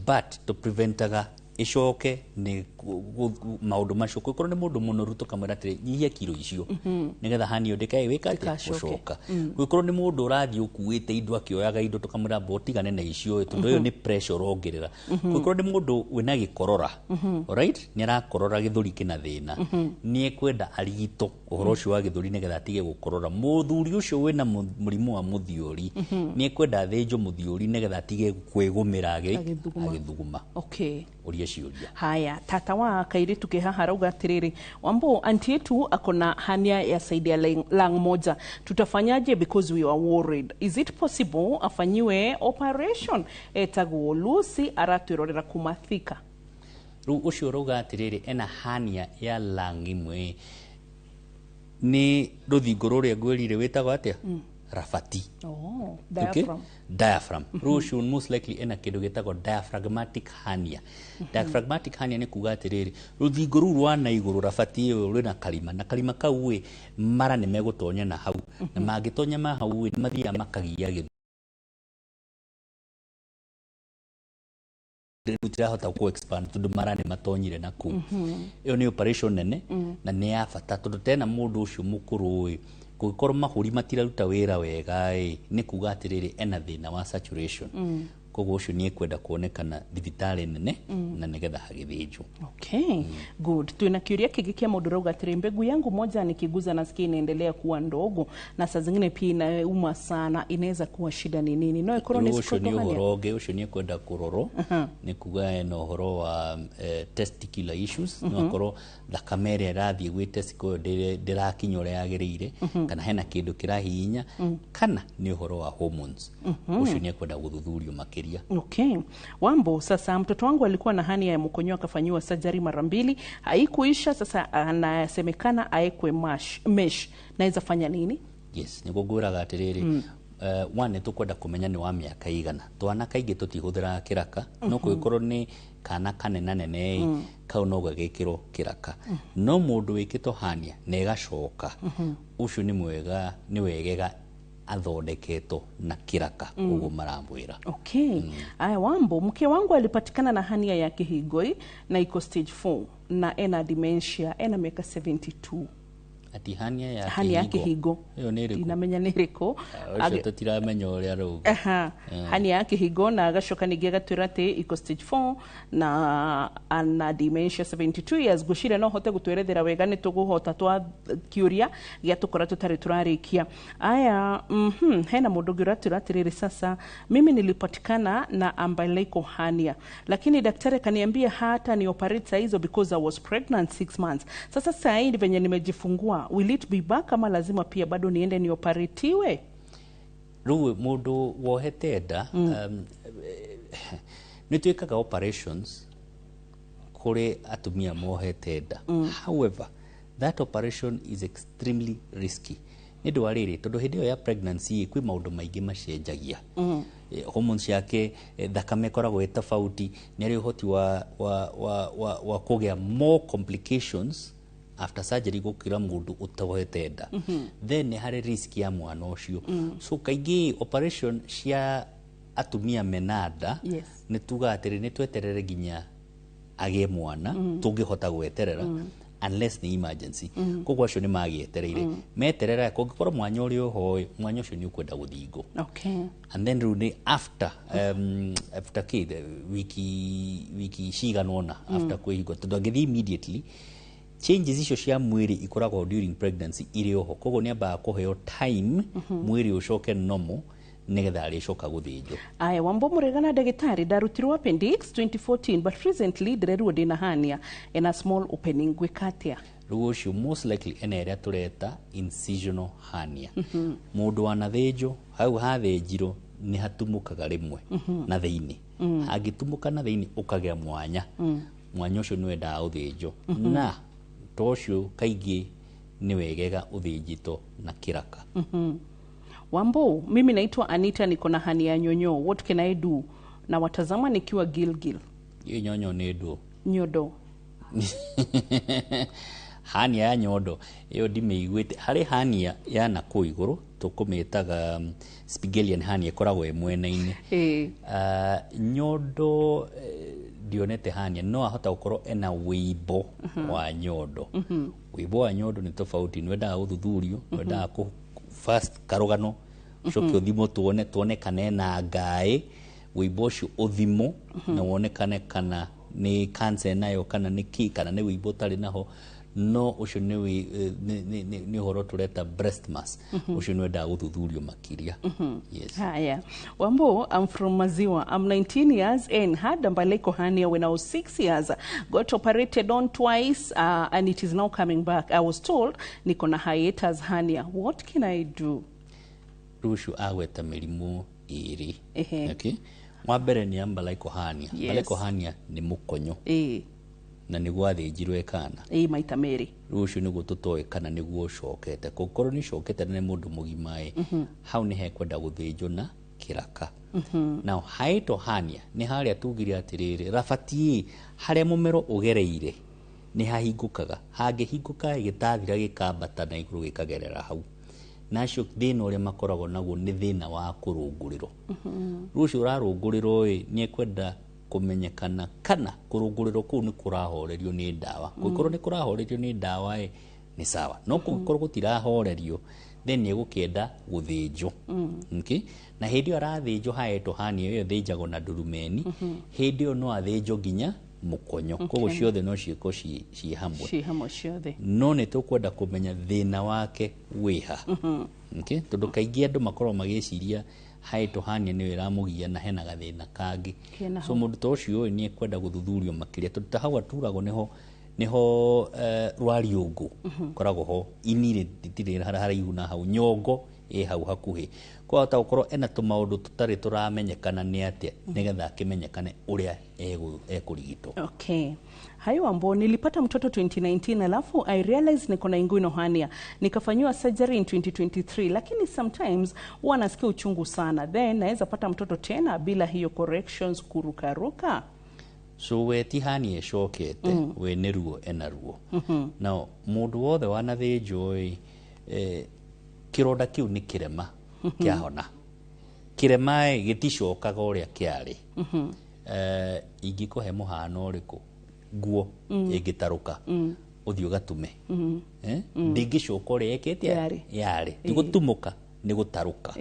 but tũpreventaga ĩcoke nĩ maũndũ macio. Kũngĩkorwo nĩ mũndũ mũnoru, tũkamwĩra atĩrĩ, nyihia kiro icio, nĩgetha hani ĩyo ndĩkae gwĩka atĩa? Ndĩgacoke. Gũcoka. Kũngĩkorwo nĩ mũndũ ũrathiĩ ũkuĩte indo, akĩoyaga indo, tũkamwĩra mbo ũtigane na icio ĩ, tondũ ĩyo nĩ pressure ũrongerera. Kũngĩkorwo nĩ mũndũ wĩna gĩkorora, alright, nĩ arakorora, gĩthũri kĩna thĩna, nĩ ekwenda arigitwo ũhoro ũcio wa gĩthũri nĩgetha atige gũkorora. Mũthuri ũcio wĩna mũrimũ wa mũthiũri, nĩ ekwenda athĩnjwo mũthiũri nĩgetha atige kwĩgũmĩra Agĩthuguma. Agĩthuguma. Okay. Ũria ciũria. Haya, tata wa kairitu ke haha arauga atiriri, "Wambo, anti yetu akona hernia ya side ya lung moja, tutafanyaje because we are worried? Is it possible afanyiwe operation?" Etagwo Lucy, aratwirorera kuma Thika. Rĩu ũcio ũrauga atĩrĩrĩ, ena hernia ya lung ĩmwe, nĩ rũthingo rũrĩa ngwĩrire wĩtagwo atĩa? Rabati. Oh, Okay? diaphragm. Diaphragm. Rĩu ũcio most likely ena kĩndũ gĩtagwo diaphragmatic hernia. Diaphragmatic hernia nĩ kuga atĩrĩrĩ, rũthingo rũu rwa na igũrũ, rabati ĩyo, rwĩna karima, na karima kau ĩ, mara nĩ megũtonya na hau, na mangĩtonya ma hau ĩ, nĩ mathiaga makagia gĩthũri, gũtirahota ku expand tondũ mara nĩ matonyire na kũu. Ĩyo nĩ operation nene na nĩ ya bata, tondũ tena mũndũ ũcio mũkũrũ ĩ, kũngĩkorwo mahũri matiraruta wĩra wega ĩ, nĩ kuga atĩrĩrĩ, ena thĩna wa saturation. Koguo ũcio nĩ ekwenda kuonekana thibitarĩ nene na nĩgetha hagĩthĩnjwo. Okay, good. Tuna kiuria kĩngĩ kia mũndũ ũrauga atĩrĩ, "Mbegu yangu moja nikiguza nasikia inaendelea kuwa ndogo na saa zingine pia inauma sana, inaweza kuwa shida ni nini?" No ĩkorwo nĩ Rĩu ũcio nĩ scrotal hernia? ũhoro ũngĩ. Ũcio nĩ ekwenda kũrorwo, nĩ kuga ena ũhoro wa testicular issues. No akorwo thakame ĩrĩa ĩrathiĩ gwĩ testicle ĩyo ndĩrakinya ũrĩa yagĩrĩire, kana hena kĩndũ kĩrahihinya, kana nĩ ũhoro wa hormones. Ũcio nĩ ekwenda gũthuthurio makĩria. Okay. "Wambo, sasa mtoto wangu alikuwa na hernia ya mkonyo, akafanyiwa surgery mara mbili, haikuisha. Sasa anasemekana aekwe mesh. Naweza fanya nini?" Yes, nĩguo ngwĩraga atĩrĩrĩ, one, nĩ tũkwenda kũmenya nĩ wa mĩaka igana. Twana kaingĩ tũtihũthĩraga kĩraka, no kũngĩkorwo nĩ kana kanenanene ĩ, kau no gagĩkĩrwo kĩraka. No mũndũ wĩkĩtwo hernia na ĩgacoka, ũcio nĩ mwega, nĩ wegega athondeketwo na kĩraka ũguo maramwĩra. Okay. Aya, "Wambo, mke wangu alipatikana na hernia ya kihigoi na iko stage 4 na ena dementia, ena miaka 72." Ati hernia ya Hernia ya kĩhingo. Ĩyo nĩ ĩrĩkũ? Ndinamenya nĩ ĩrĩkũ. Ũcio tũtiramenya ũrĩa rauga. Aha. Hernia ya kĩhingo, na agacoka ningĩ agatwĩra atĩ iko stage 4 na ana dementia, 72 years. Ngwĩciria no hote gũtwerethera wega, nĩ tũgũhota twa kĩũria gĩa tũkora tũtarĩ tũrarĩkia. Aya, hena mũndũ ũngĩ ũratwĩra atĩrĩrĩ, "Sasa mimi nilipatikana na umbilical hernia, lakini daktari akaniambia hata ni operate saa hizo because I was pregnant 6 months. Sasa saa hii venye nimejifungua, will it be back ama lazima pia bado niende nioperatiwe?" Rĩu mũndũ wohete nda, nĩ twĩkaga operations kũrĩ atumia mohete nda. However, that operation is extremely risky, nĩ ũndũ wa rĩrĩ, tondũ hĩndĩ ĩyo ya pregnancy kwĩ maũndũ maingĩ macenjagia. Hormones ciake, thakame ĩkoragwo ĩ tofauti, nĩ arĩ ũhoti wa kũgĩa more complications after surgery gũkĩra mũndũ ũtohete nda. Then nĩ harĩ risk ya mwana ũcio. So kaingĩ operation cia Atumia mena nda, nĩ tugaga atĩrĩ nĩ tweterere nginya agĩe mwana, tũngĩhota gweterera, unless nĩ emergency. Koguo acio nĩ magĩetereire. Meterera, kũngĩkorwo mwanya ũrĩ oho ĩ, mwanya ũcio nĩ ũkwenda gũthingwo. And then rĩu nĩ after after kĩ the wiki cigana ũna after kwĩhingwo, tondũ angĩthiĩ immediately, changes icio cia mwĩrĩ ikoragwo during pregnancy irĩ oho. Koguo nĩ ambaga kũheo time, mwĩrĩ ũcoke normal, nĩgetha arĩcoka gũthĩnjwo. Aya, Wambo mũregana ndagĩtarĩ, ndarutirwo appendix 2014, but recently ndĩrerwo ndĩna hernia and a small opening. Gwĩka atĩa? Rĩu ũcio most likely ena ĩrĩa tũreta incisional hernia. Mũndũ wanathĩnjwo, hau hathĩnjirwo nĩ hatumũkaga rĩmwe na thĩinĩ. Hangĩtumũka na thĩinĩ ũkagĩa mwanya, mwanya ũcio nĩ wendaga ũthĩnjwo, na to ũcio kaingĩ nĩ wegega ũthĩnjĩtwo na kĩraka. Wambo, mimi naitwa Anita, niko na hernia ya nyonyo. What can I do? Na watazama nikiwa Gilgil. Ĩ nyonyo nĩ ndũ? Nyondo. Hernia ya nyondo ĩyo ndimĩiguĩte. Harĩ hernia ya nakũu igũrũ tũkũmĩtaga Spigelian hernia, ĩkoragwo ĩ mwena-inĩ. Nyondo, ndionete hernia, no ahota gũkorwo ena wĩimbo wa nyondo. Wĩimbo wa nyondo nĩ tofauti, nĩ wendaga gũthuthurio, nĩ wendaga kũ first karũgano, ũcoke ũthimwo, tuone kana ena ngaĩ, wĩimbo ũcio ũthimwo na wonekane kana nĩ cancer enayo, kana nĩ kĩ, kana nĩ wĩimbo ũtarĩ naho. No ũcio nĩ nĩ ũhoro tũreta breast mass. Ũcio nĩ wendaga gũthuthurio makĩria. Yes. Haya. Wambo, I'm from Maziwa. I'm 19 years and had umbilical hernia when I was 6 years. Got operated on twice, and it is now coming back. I was told niko na hiatus hernia. What can I do? Rĩu ũcio agweta mĩrimũ ĩrĩ. Okay. Wa mbere nĩ umbilical hernia. Umbilical hernia nĩ mũkonyo na nĩguo athĩnjirwo ĩkana. Ĩ, maita merĩ. Rĩu ũcio nĩguo tũtoĩ kana nĩguo ũcokete. Kũngĩkorwo nĩ ũcokete na nĩ mũndũ mũgima ĩ, hau nĩ hekwenda gũthĩnjwo na kĩraka. Now hiatal hernia nĩ harĩa tugire atĩrĩrĩ, rabati harĩa mũmero ũgereire nĩ hahingũkaga. Hangĩhingũka gĩtathira gĩkambata na igũrũ gĩkagerera hau. Na acio thĩna ũrĩa makoragwo naguo nĩ thĩna wa kũrũngũrĩrwo. Rĩu ũcio ũrarũngũrĩrwo ĩ, nĩ ekwenda kũmenyekana kana kũrũngũrĩrwo kũu nĩ kũrahorerio nĩ ndawa. Kũngĩkorwo nĩ kũrahorerio nĩ ndawa ĩ, nĩ sawa, no kũngĩkorwo gũtirahorerio, then nĩ egũkĩenda gũthĩnjwo. Okay? Na hĩndĩ ĩyo arathĩnjwo hiatal hernia ĩyo ĩthĩnjagwo na ndurumeni, hĩndĩ ĩyo no athĩnjwo nginya mũkonyo. Koguo ciothe no ciĩkwo ciĩ hamwe. Ciĩ hamwe ciothe. No nĩ tũkwenda kũmenya thĩna wake wĩha. Okay? Tondũ kaingĩ andũ makoragwo magĩciria hiatal hernia nĩyo ĩramũgia na hena gathĩna kangĩ. Kena So ho. mũndũ ta ũcio ĩ, nĩ ekwenda gũthuthurio makĩria, tondũ ta hau aturagwo nĩho rwariũngũ koragwo ho, ini rĩtirĩ haraihu na hau, nyongo ĩ hau hakuhĩ. Kwahota gũkorwo ena tũmaũndũ tũtarĩ tũramenyekana nĩ atĩa, nĩgetha akĩmenyekane ũrĩa ekũrigitwo. Okay. Hayo Wambo, nilipata mtoto 2019, alafu I realized niko na inguinal hernia. Nikafanyiwa surgery in 2023, lakini sometimes huwa nasikia uchungu sana. Then naweza pata mtoto tena bila hiyo corrections kurukaruka? So we ti hernia ĩcokete, we nĩ ruo ena ruo. Now mũndũ wothe wanathĩnjwo ĩ, kĩronda kĩu nĩ kĩrema kĩahona. Kĩrema ĩ, gĩticokaga ũrĩa kĩarĩ. Ingĩkũhe mũhano ũrĩkũ? Nguo ĩngĩtarũka, ũthiĩ ũgatume. Eh? Ndĩngĩcoka ũrĩa ĩkĩte Yarĩ. yarĩ. Ti gũtumũka, nĩ gũtarũka.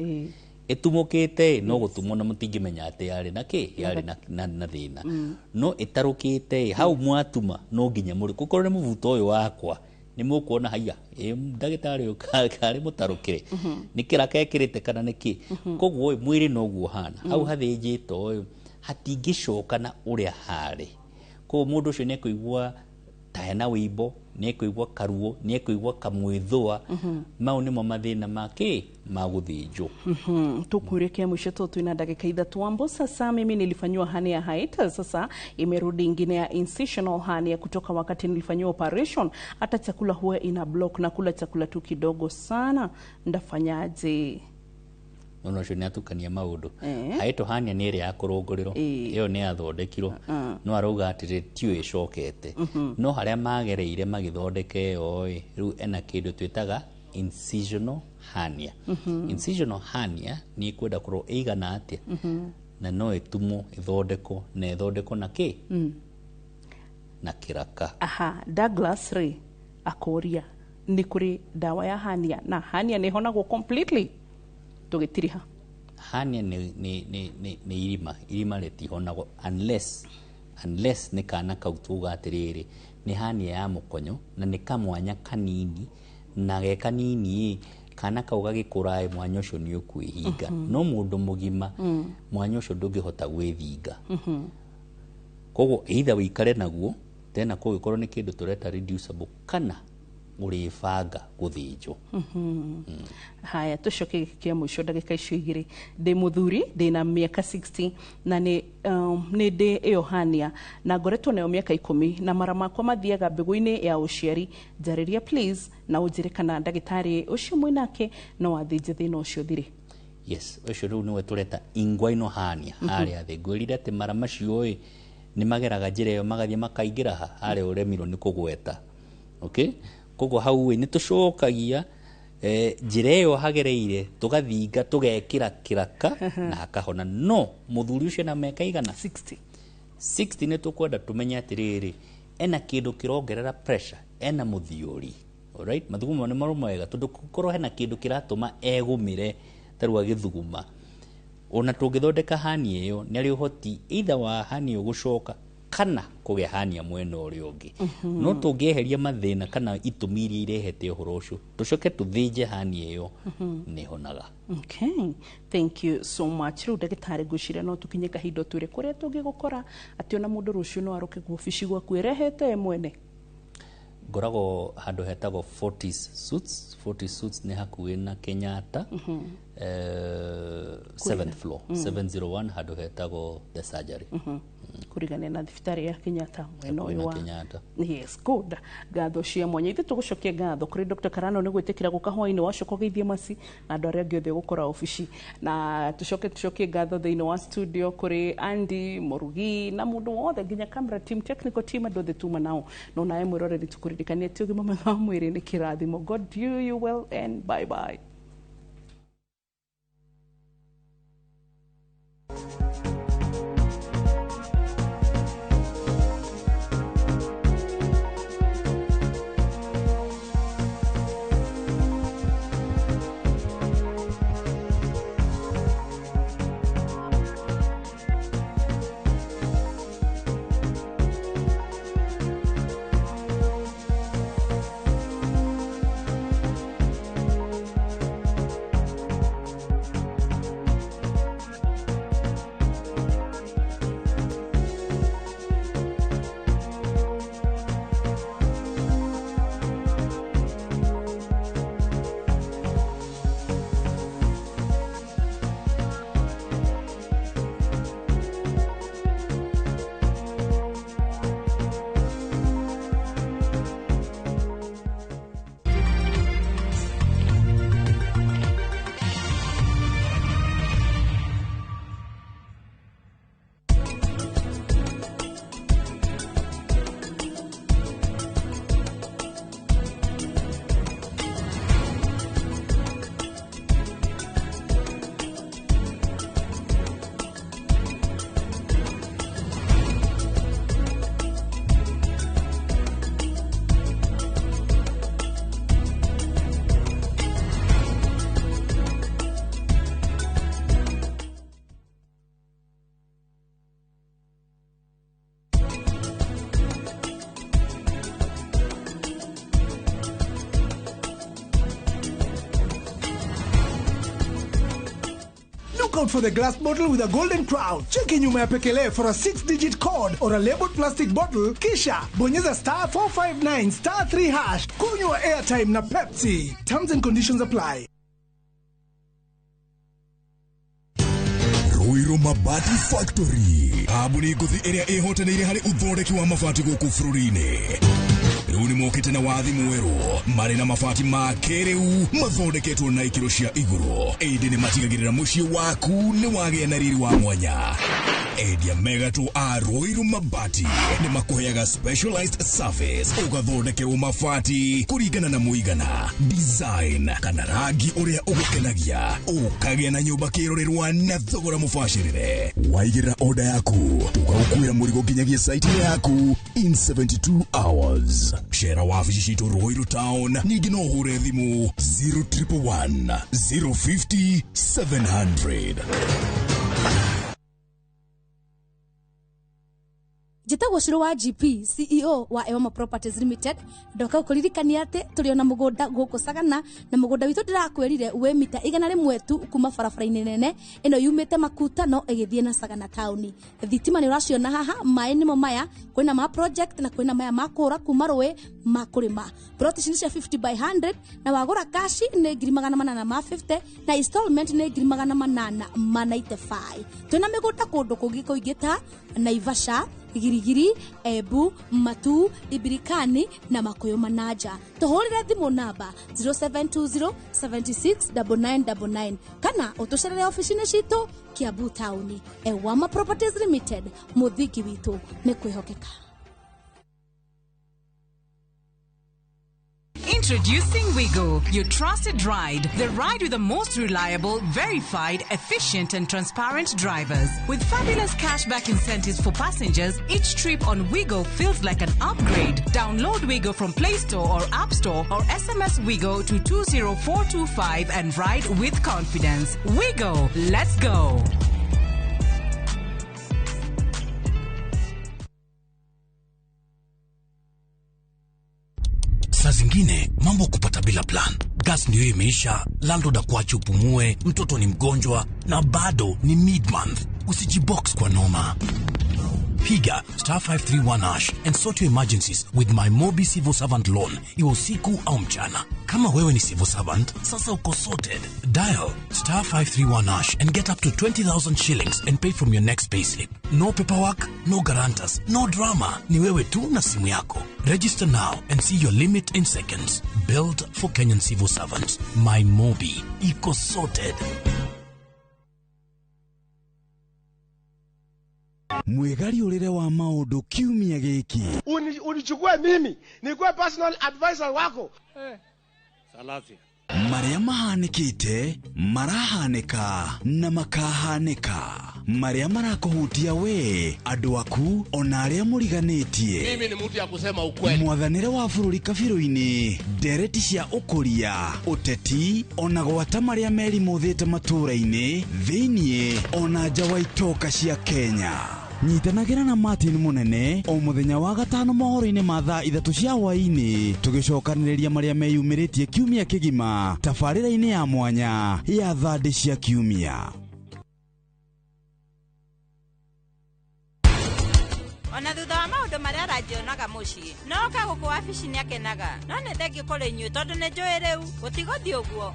Ĩtumũkĩte ĩ, no gũtumwo na mũtingĩmenya atĩ yarĩ na kĩ, yarĩ na thĩna. No ĩtarũkĩte ĩ, hau mwatuma no nginya mũrĩ gũkorwo nĩ mũbuto ũyũ wakwa, nĩ mũkuona haiya ĩ, ndagĩtarĩ ũyũ karĩ mũtarũkĩre, nĩ kĩraka ekĩrĩte kana nĩ kĩ. Koguo ĩ, mwĩrĩ noguo ũhana. Hau hathĩnjĩtwo ĩ, hatingĩcoka na ũrĩa harĩ. Koguo mũndũ ũcio nĩ ekũigua ta hena wĩimbo, nĩ ekũigua karuo, nĩ ekũigua kamwĩthũa. Mau nĩmo mathĩna ma kĩ, ma gũthĩnjwo. Tukurekea mwisho tu twina dakika 3. Wambo, sasa mimi nilifanyiwa hernia hiatus, sasa imerudi ingine ya incisional hernia kutoka wakati nilifanyiwa operation. Hata chakula huwa ina block na kula chakula tu kidogo sana, ndafanyaje? Nona ũcio nĩ atukania maũndũ. Hiatal hernia nĩ ĩrĩa ya kũrũngũrĩrwo, ĩyo nĩ yathondekirwo, no arauga atĩrĩ tiyo ĩcokete. No harĩa magereire magĩthondeka ĩyo ĩ, rĩu ena kĩndũ twĩtaga incisional hernia. Incisional hernia nĩ ĩkwenda kũrorwo ĩigana atĩa. Na no ĩtumwo, ĩthondekwo, na ĩthondekwo na kĩ? Na kĩraka. Aha, Douglas rĩ akũria nĩ kũrĩ ndawa ya hernia, na hernia nĩ ĩhonagwo completely? Tũgĩtiriha. Hernia nĩ irima, irima rĩtihonagwo unless nĩ kana kau tuga atĩrĩrĩ nĩ hernia ya mũkonyo na nĩ kamwanya kanini, na ge kanini ĩ, kana kau gagĩkũra ĩ, mwanya ũcio nĩ ũkwĩhinga. No mũndũ mũgima, mwanya ũcio ndũngĩhota gwĩthinga. Koguo either wĩikare naguo tena kũngĩkorwo nĩ kĩndũ tũreta reducible, kana ũrĩbanga gũthĩnjwo. Haya, tũcoke gĩkĩ kĩa mũico, ndagĩka icio igĩrĩ. Ndĩ mũthuri, ndĩna mĩaka 60 na nĩ ndĩ ĩyo hernia na ngoretwo nayo mĩaka 10, na mara makwa mathiaga mbegũ-inĩ ya ũciari. Njarĩria please na ũnjĩre kana ndagĩtarĩ ũcio mwĩnake no athĩnje thĩna ũcio thire. Yes, ũcio rĩu nĩwe tũreta inguinal hernia. Harĩa thĩ ngwĩrire atĩ mara macio ĩ nĩ mageraga njĩra ĩyo magathiĩ makaingĩra ha harĩa ũremirwo nĩ kũgweta. Okay, koguo hau ĩ nĩ tũcokagia njĩra ĩyo hagereire, tũgathinga, tũgekĩra kĩraka na hakahona. No mũthuri ũcio na mĩaka igana? 60. 60. Nĩ tũkwenda tũmenye atĩrĩrĩ, ena kĩndũ kĩrongerera pressure, ena mũthiũri? Alright, mathugumo nĩ marũma wega? Tondũ kũkorwo hena kĩndũ kĩratũma egũmĩre ta rĩu agĩthuguma, ona tũngĩthondeka hernia ĩyo, nĩ arĩ ũhoti either wa hernia ĩyo gũcoka kana kũgĩa hernia mwena ũrĩa ũngĩ. No tũngĩeheria mathĩna kana itũmi iria irehete ũhoro ũcio, tũcoke tũthĩnje hernia ĩyo, nĩ ĩhonaga. Okay, thank you so much. Rĩu ndagĩtarĩ, ngwĩciria no tũkinye kahinda ũtwĩre kũrĩa tũngĩgũkora, atĩ ona mũndũ rũciũ no arũke obici gwaku ĩrehete ye mwene. Ngoragwo handũ hetagwo Fortis Suites. Fortis Suites nĩ hakuhĩ na Kenyatta, seventh floor, 701, handũ hetagwo the surgery. Kũrigania na thibitarĩ ya Kenyatta mwena Hakuhĩ ũyũ na wa Kenyatta. Yes, good. Ngatho cia mwanya ithuĩ tũgũcokia ngatho kũrĩ Dr. Karano nĩ gwĩtĩkĩra gũka hwaĩ-inĩ wacoka ũgeithie maci na andũ arĩa angĩ othe ũgũkora obici, na tũcoke tũcokie ngatho thĩinĩ wa studio kũrĩ Andy Mũrugi na mũndũ wothe, nginya camera team, technical team, andũ othe tuma nao. No nawe mwĩroreri, tũkũririkania atĩ ũgima mwega wa mwĩrĩ nĩ kĩrathimo. God do you well and bye bye. Look out for the glass bottle with a golden crown. Cheki nyuma ya pekele for a 6-digit code or a labeled plastic bottle, kisha bonyeza star 459 star 3 hash. Kunywa airtime na Pepsi. Terms and conditions apply. Ruiru Mabati Factory, kambuni ngũthi ĩrĩa ĩhotanĩire harĩ ũthondeki wa mabati gũkũ bũrũri-inĩ. Rĩu nĩ mokĩte na wathi mwerũ marĩ na mabati ma kĩrĩu mathondeketwo na ikĩro cia igũrũ, ĩndĩ nĩ matigagĩrĩra mũciĩ waku nĩ wagĩa na riri wa mwanya. Endia megatũ a Ruiru Mabati nĩ makũheaga specialized service, ũgathondekerwo mabati kũringana na mũigana, design kana rangi ũrĩa ũgũkenagia, ũkagĩa na nyũmba kĩrorerwa na thogora mũbacĩrĩre. Waigĩrĩra oda yaku tũgagũkuĩra mũrigo nginyagia site yaku in 72 hours. Cera wabici citũ Ruiru Town, ningĩ no ũhũre thimũ 0111 050 700. Njĩtagwo Ciro wa GP, CEO wa Ewama Properties Limited. Ndoka gũkũririkania atĩ tũrĩ ona mũgũnda gũkũ Sagana, na mũgũnda witũ ndĩrakwĩrire wĩ mita 100 tu kuma barabara-inĩ nene ĩno yumĩte Makutano ĩgĩthiĩ na Sagana taũni. Thitima nĩ ũraciona haha, maĩ nĩmo maya, kwĩna ma project na kwĩna maya ma kũũra kuma rũĩ ma kũrĩma. Plot ici nĩ cia 50 by 100 na wagũra kashi nĩ 850 na installment nĩ 895. Twĩna mĩgũnda kũndũ kũngĩ kũingĩ ta Naivasha, Girigiri, Embu, Matu, Ibirikani na Makuyu Manaja. Tuhurire thimu namba 0720 76 9999 kana utucerere ofici-inĩ citũ Kiambu taũni. Ewama Properties Limited, mũthingi witũ nĩ kwĩhokeka. Introducing Wigo, your trusted ride. The ride with the most reliable, verified, efficient and transparent drivers. With fabulous cashback incentives for passengers, each trip on Wigo feels like an upgrade. Download Wigo from Play Store or App Store or SMS Wigo to 20425 and ride with confidence. Wigo, let's go. Saa zingine mambo kupata bila plan. Gas ndio imeisha, landlord akuache upumue, mtoto ni mgonjwa na bado ni mid-month. Usijibox kwa noma. Piga star 531 hash and sort your emergencies with my Mobi Civil Servant Loan, iwe usiku au mchana. Kama wewe ni civil servant, sasa uko sorted. Dial star 531 hash and get up to 20,000 shillings and pay from your next payslip. No paperwork, no guarantors, no drama. Ni wewe tu na simu yako. Register now and see your limit in seconds. Built for Kenyan civil servants. My Mobi. Iko sorted. Mwigariũrĩre wa maũndũ kiumia gĩkĩ. Unichukue mimi nikuwe personal advisor wako. Salasia. Marĩa mahanĩkĩte, marahanĩka na makahanĩka. Marĩa marakũhutia we, andũ aku, ona arĩa mũriganĩtie. Mimi ni mtu ya kusema ukweli. Mwathanĩre wa bũrũri kabirũ-inĩ, ndereti cia ũkũria, ũteti, ona gwata marĩa merimũthĩte matũũra-inĩ, thĩiniĩ, ona nja wa itoka cia Kenya. Nyitanagĩra na Martin Munene o mũthenya wa gatano mohoro-inĩ ma thaa 3 cia hwaĩ-inĩ, tũgĩcokanĩrĩria marĩa meyumĩrĩtie kiumia kĩgima tabarĩra-inĩ ya mwanya ya thandĩ cia kiumia. Ona thutha wa maũndũ marĩa aranjionaga mũciĩ, noka gũkũ wabici nĩakenaga, no nĩ thengiũ kũrĩ inyuĩ tondũ nĩ njũĩ rĩu gũtigũthiĩ ũguo.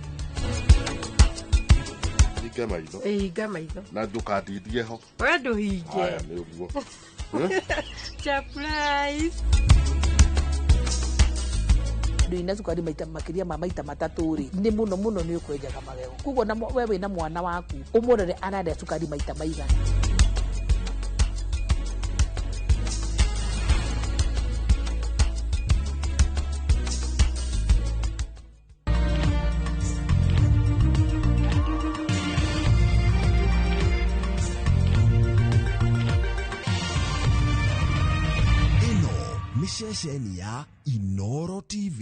Hinge maitho. Hinga maitho. Na ndũkandindie ho. We ndũhinge. Aya nĩ ũguo. Surprise. Ndũina cukari maita makĩria ma maita matatũ rĩ, nĩ mũno mũno nĩ ũkwenjaga magego. Koguo na we wĩna mwana waku, ũmũrore ararĩa cukari maita maigana. Ceceni ya Inoro TV.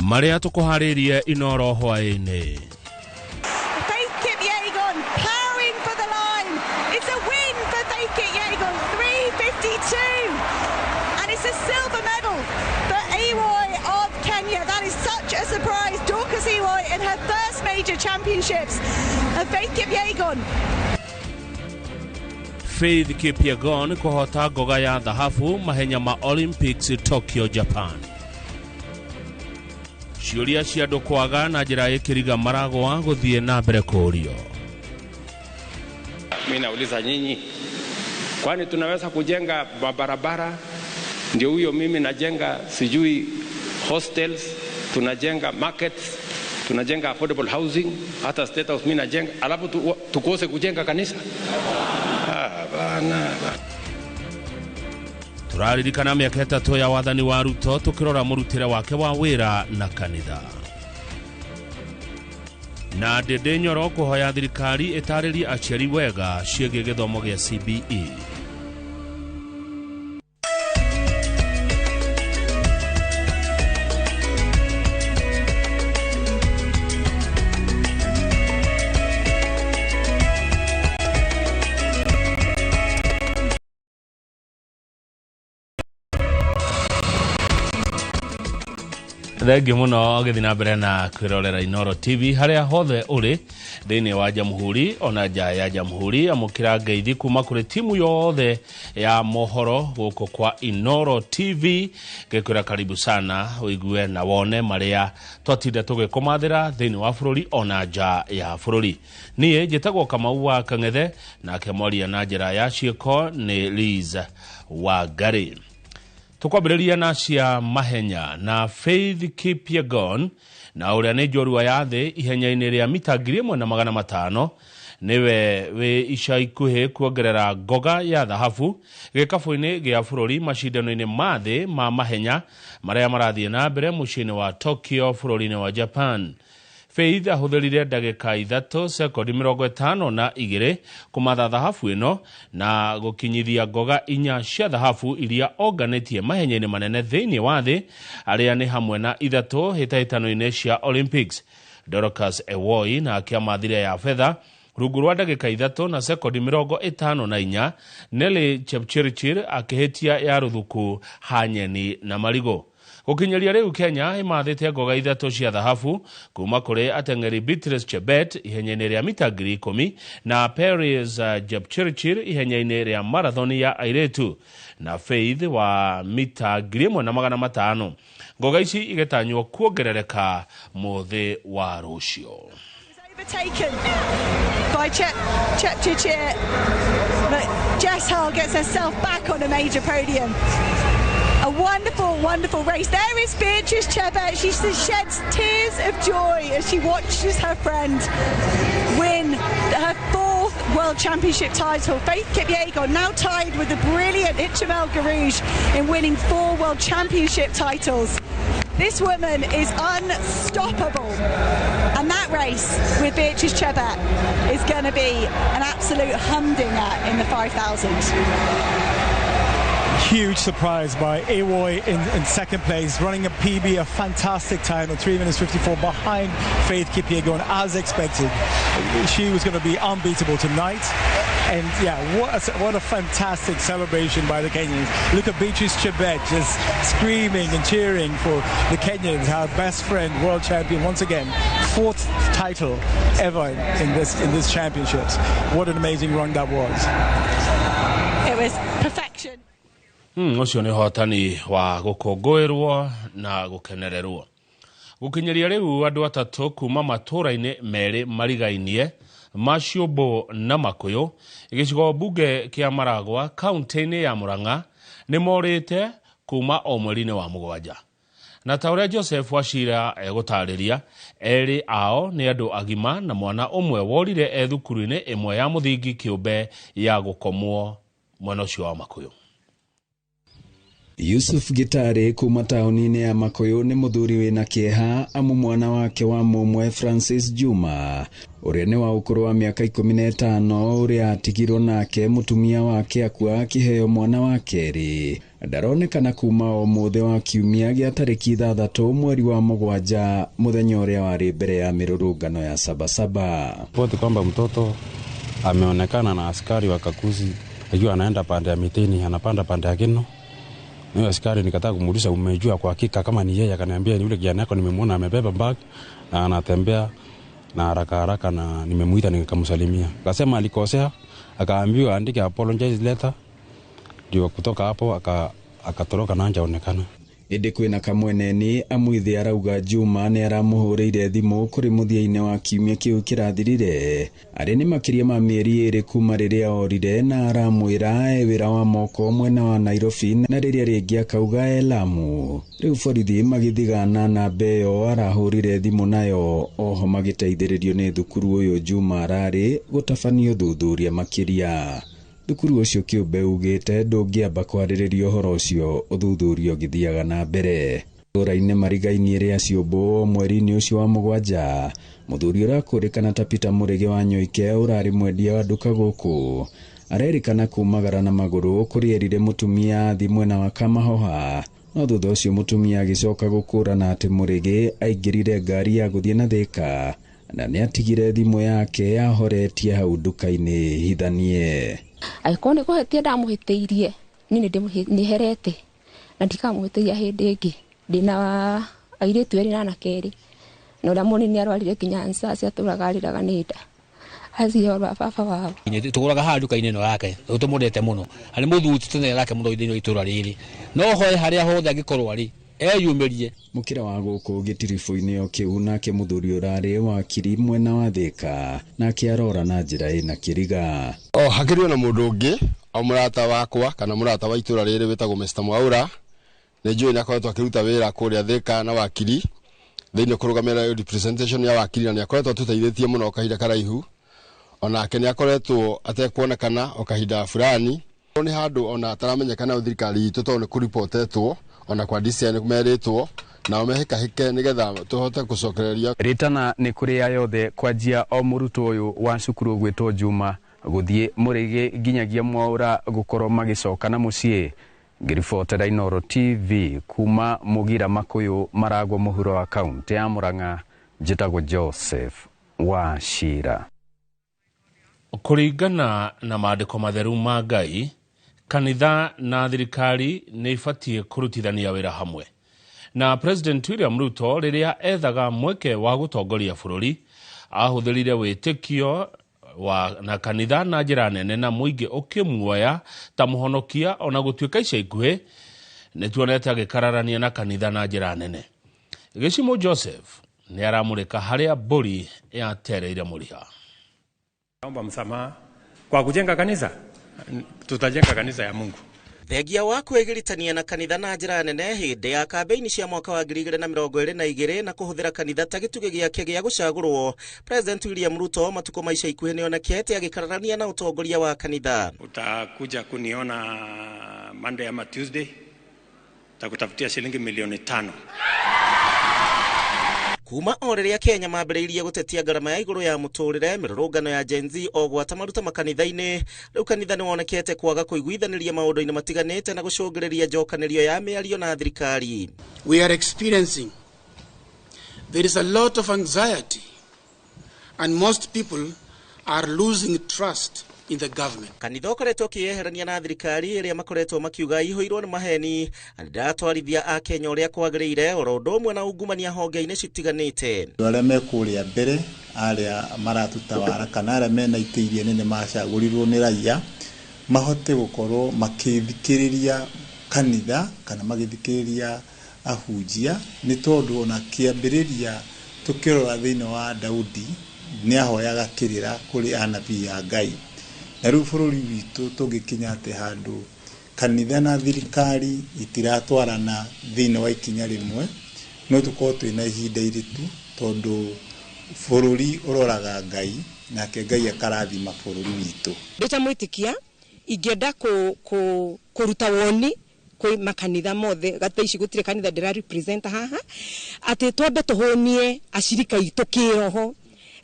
Marĩa tũkũharĩrie Inoro hwaĩ-inĩ. Faith Kipyegon powering for the line. It's a win for Faith Kipyegon, 3:52. surprise. Dorcas Ewoi in her first major championships. And Faith Kipyegon. Faith Kipyegon kũhota ngoga ya thahabu mahenya ma Olympics Tokyo, Japan. Ciũria cia andũ kwaga na njĩra ĩkĩriga maragwa gũthiĩ na mbere kũũrio. Mimi nauliza nyinyi, kwani tunaweza kujenga mabarabara? Ndio huyo mimi najenga sijui hostels, tunajenga markets, tunajenga affordable housing, hata state house mimi najenga, alafu tukose kujenga kanisa? Ah, bana. Tũraririkana mĩaka 3 ya wathani wa Ruto tũkĩrora mũrutĩre wake wa wĩra na kanitha. Na Ndĩndĩ Nyoro kũhoya thirikari ĩtarĩrie aciari wega ciĩgiĩ gĩthomo gĩa CBE. Thengi muno gĩthiĩ na mbere na kwĩrorera Inooro TV harĩa hothe ũrĩ thĩinĩ wa jamhuri ona nja ya jamhuri. Amũkĩra ngeithi kuma kũrĩ timu yothe ya mohoro gũkũ kwa Inooro TV, ngĩkwĩra karibu sana ũigue na wone marĩa twatinda tũgĩkũmathĩra thĩinĩ wa bũrũri ona nja ya bũrũri. Niĩ njĩtagwo Kamau wa Kang'ethe, nake mwaria na njĩra ya ciĩko nĩ Liz Wangari. Tukwambĩrĩria na cia mahenya na Faith Kipyegon na ũrĩa nĩ njorua ya thĩ ihenya-inĩ rĩa mita 1500 nĩwe wĩ ica ikuhĩ kuongerera ngoga ya thahabu gĩkabũ-inĩ gĩa bũrũri macindano-inĩ ma thĩ ma mahenya marĩa marathiĩ na mbere mũciĩ-inĩ wa Tokyo bũrũri-inĩ wa Japan. Faith ahũthĩrire ndagĩka 3 sekondi 52 kũmatha thahabu ĩno na gũkinyithia ngoga 4 cia thahabu iria onganĩtie mahenya-inĩ manene thĩinĩ wa thĩ arĩa nĩ hamwe na 3 hĩtahĩtano-inĩ cia Olympics. Dorcas Ewoi nake amathire ya fedha rungu rwa ndagĩka 3 na sekondi 54. Nelly Chepchirchir akĩhĩtia ya rũthuku hanyeni na marigũ. Gũkinyĩria rĩu Kenya ĩmathĩte ngoga 3 cia thahabu kuma kũrĩ ateng'eri Beatrice Chebet ihenya-inĩ rĩa mita 10,000 na Paris Jepchirchir ihenya-inĩ rĩa marathoni ya airĩtu na Faith wa mita 1500. Ngoga ici igĩtanywo kuongerereka mũthĩ wa rũciũ. Overtaken by Chepchirchir, but Jess Hull gets herself back on a major podium. A wonderful, wonderful race. There is Beatrice Chebet. She sheds tears of joy as she watches her friend win her 4th World Championship title. Faith Kipyegon now tied with the brilliant Hicham Guerrouj in winning 4 World Championship titles. This woman is unstoppable. And that race with Beatrice Chebet is going to be an absolute humdinger in the 5,000. Huge surprise by Ewoi in second place, running a PB, a fantastic time of 3 minutes 54 behind Faith Kipyegon, as expected. She was going to be unbeatable tonight. And yeah, what a fantastic celebration by the Kenyans. Look at Beatrice Chebet just screaming and cheering for the Kenyans, her best friend, world champion once again, 4th title ever in this championships. What an amazing run that was. It was perfection. Ũcio nĩ ũhotani wa gũkũngũĩrwo na gũkenererwo. Gũkinyĩria rĩu andũ 3 kuma matũũra-inĩ merĩ marigainie ma Ciũmbũ na Makũyũ gĩcigo mbunge kĩa Maragwa kaunti-inĩ ya Murang'a nĩ morĩte kuma o mweri-inĩ wa 7. Na ta ũrĩa Joseph Wachira egũtarĩria, erĩ ao nĩ andũ agima na mwana ũmwe worire e thukuru-inĩ ĩmwe ya mũthingi kĩũmbe ya gũkomwo mwena ũcio wa Makũyũ. Yusuf Gitare kuma taũni-inĩ ya Makuyu nĩ mũthuri wĩna kĩeha amu mwana wake wa mũmwe Francis Juma ũrĩa nĩ wa ũkũrũ wa mĩaka 15 ũrĩa atigirwo nake mũtumia wake akua akĩheo mwana wa kerĩ ndaronekana kuma ũmũthĩ wa kiumia gĩa tarĩki 6 mweri wa 7 mũthenya ũrĩa warĩ mbere ya mĩrũrũngano ya Sabasaba. Ripoti kwamba mtoto ameonekana na askari wa Kakuzi akiwa anaenda pande ya mitini, anapanda pande ya Kino, Na askari nikataka kumuuliza, umejua kwa hakika kama ni yeye? Akaniambia ni yule kijana yako nimemwona amebeba bag na anatembea na haraka haraka, na nimemuita nikamsalimia. Akasema alikosea, akaambiwa aandike apologize letter, ndio kutoka hapo akatoroka na hajaonekana. Ĩndĩ kwĩna kamweneni amwithe arauga Juma nĩ aramũhũrĩire thimũ kũrĩ mũthia-inĩ wa kiumia kĩu kĩrathirire arĩ nĩ makĩria ma mĩeri 2 kuma rĩrĩa orire na aramwĩra e wĩra wa moko mwena wa Nairobi na rĩrĩa rĩngĩ akauga e Lamu. Rĩu borithi magĩthigana namba ĩyo arahũrire thimũ nayo oho magĩteithĩrĩrio nĩ thukuru ũyũ Juma ararĩ gũtabania ũthuthuria makĩria. Thukuru ũcio kĩũmbe ugĩte ndũngĩamba kwarĩrĩria ũhoro ũcio ũthuthuria ũgĩthiaga na mbere. Itũũra-inĩ marigainie rĩa Ciũmbũ mweri-inĩ ũcio wa 7 mũthuri ũrakũrĩkana ta Peter Mũrĩgĩ wa Nyoike ũrarĩ mwendia wa nduka gũkũ arerĩkana kumagara na magũrũ kũrĩa erire mũtumia athi mwena wa Kamahoha no thutha ũcio mũtumia agĩcoka gũkũrana atĩ Mũrĩgĩ aingĩrire ngari ya gũthiĩ na Thĩka na nĩatigire thimũ yake yahoretie hau nduka-inĩ hithanie. Angĩkorwo nĩ kũhĩtia ndamũhĩtĩirie niĩ nĩ herete na ndikamũhĩtĩria hĩndĩ ĩngĩ. Ndĩna airĩtu erĩ na anake erĩ na ũrĩa mũnini arwarire nginya ansasi atũraga arĩraga nĩ nda acio ba baba wao. Tũgũraga haha nduka-inĩ ĩno yake tũmũrete mũno arĩ mũthuri tũtũnere mũno thĩinĩ wa itũũra rĩrĩ no hoe harĩa hothe angĩkorwo arĩ eyumĩrie. Mũkĩra wa gũkũ gĩtiribũ-inĩ o kĩu nake mũthuri ũrarĩ wakiri mwena wa Thĩka nake arora na njĩra ĩna kĩriga. O hakĩrĩ na mũndũ ũngĩ o mũrata wakwa kana mũrata wa itũũra rĩrĩ wĩtagwo Mr. Mwaura nĩ njũĩ nĩ akoretwo akĩruta wĩra kũrĩa Thĩka na wakiri thĩinĩ kũrũgamĩrĩra representation ya wakiri na nĩ akoretwo atũteithĩtie mũno kahinda karaihu onake nĩ akoretwo atekuonekana o kahinda fulani nĩ handũ ona ataramenyekana thirikari itũ tondũ nĩ kũripotetwo ona kwa DCI nĩ merĩtwo nao mehĩkahĩke nĩgetha tũhote gũcokereria. Rĩtana nĩ kũrĩ yothe kwanjia o mũrutwo ũyũ wa cukuru ũgwĩtwo Juma gũthiĩ Mũrĩgĩ nginyagia Mwaura gũkorwo magĩcoka na mũciĩ. Ngĩribotera Inooro TV kuma Mũgira Makũyũ Maragwo mũhuro wa kaunti ya Murang'a, njĩtagwo Joseph Wachira. Kũringana na maandĩko matheru ma Ngai, kanitha na thirikari nĩ ibatiĩ kũrutithania wĩra hamwe. Na President William Ruto rĩrĩa ethaga mweke wa gũtongoria bũrũri ahũthĩrire wĩtĩkio wa na kanitha na njĩra nene na mũingĩ ũkĩmuoya ta mũhonokia ona gũtuĩka ica ikuhĩ nĩ tuonete agĩkararania na kanitha na njĩra nene. Gĩcimo Joseph nĩ aramũrĩka harĩa mbũri yatereire mũriha. Naomba msamaha kwa kujenga kanisa, tutajenga kanisa ya Mungu. Thengia wa kwĩgiritania na kanitha na njĩra nene hĩndĩ ya kambeini cia mwaka wa 2022 na kũhũthĩra kanitha ta gĩtugĩ gĩake gĩa gũcagũrwo, President William Ruto matukũ ma ica ikuhĩ nĩonekete agĩkararania na ũtongoria wa kanitha. Utakuja kuniona Monday ama Tuesday, takutafutia shilingi milioni 5. Kuma o rĩrĩa Kenya mambĩrĩirie gũtetia ngarama ya igũrũ ya mũtũrĩre, mĩrũrũngano ya Gen Z o gwata maruta makanitha-inĩ, rĩu kanitha nĩwonekete kwaga kũiguithanĩria maũndũ-inĩ matiganĩte na gũcũngĩrĩria njokanĩrio ya mĩario na thirikari. We are experiencing there is a lot of anxiety and most people are losing trust in the government. Kanitha ũkoretwo ũkĩyeherania na thirikari ĩrĩa makoretwo makiuga ihũirwo nĩ maheni na ndĩratwarithia a Kenya ũrĩa kwagĩrĩire oro ũndũ ũmwe na ungumania honge-inĩ citiganĩte. Andũ arĩa me kũrĩa mbere arĩa maratũtawara kana arĩa mena itĩ iria nene macagũrirwo nĩ raia mahote gũkorwo makĩthikĩrĩria kanitha kana magĩthikĩrĩria ahunjia, nĩ tondũ ona kĩambĩrĩria tũkĩrora thĩinĩ wa Daudi nĩ ahoyaga kĩrĩra kũrĩ anabii a Ngai. Na rĩu bũrũri witũ tũngĩkinya atĩ handũ kanitha na thirikari itiratwarana thĩinĩ wa ikinya rĩmwe, no tũkorwo twĩna ihinda iritũ tondũ bũrũri ũroraga Ngai nake Ngai akarathima bũrũri witũ. Ndĩ ta mwĩtĩkia ingĩenda kũruta woni kwĩ makanitha mothe gata ici gũtirĩ kanitha ndĩra represent haha atĩ twambe tũhũnie acirika itũ kĩroho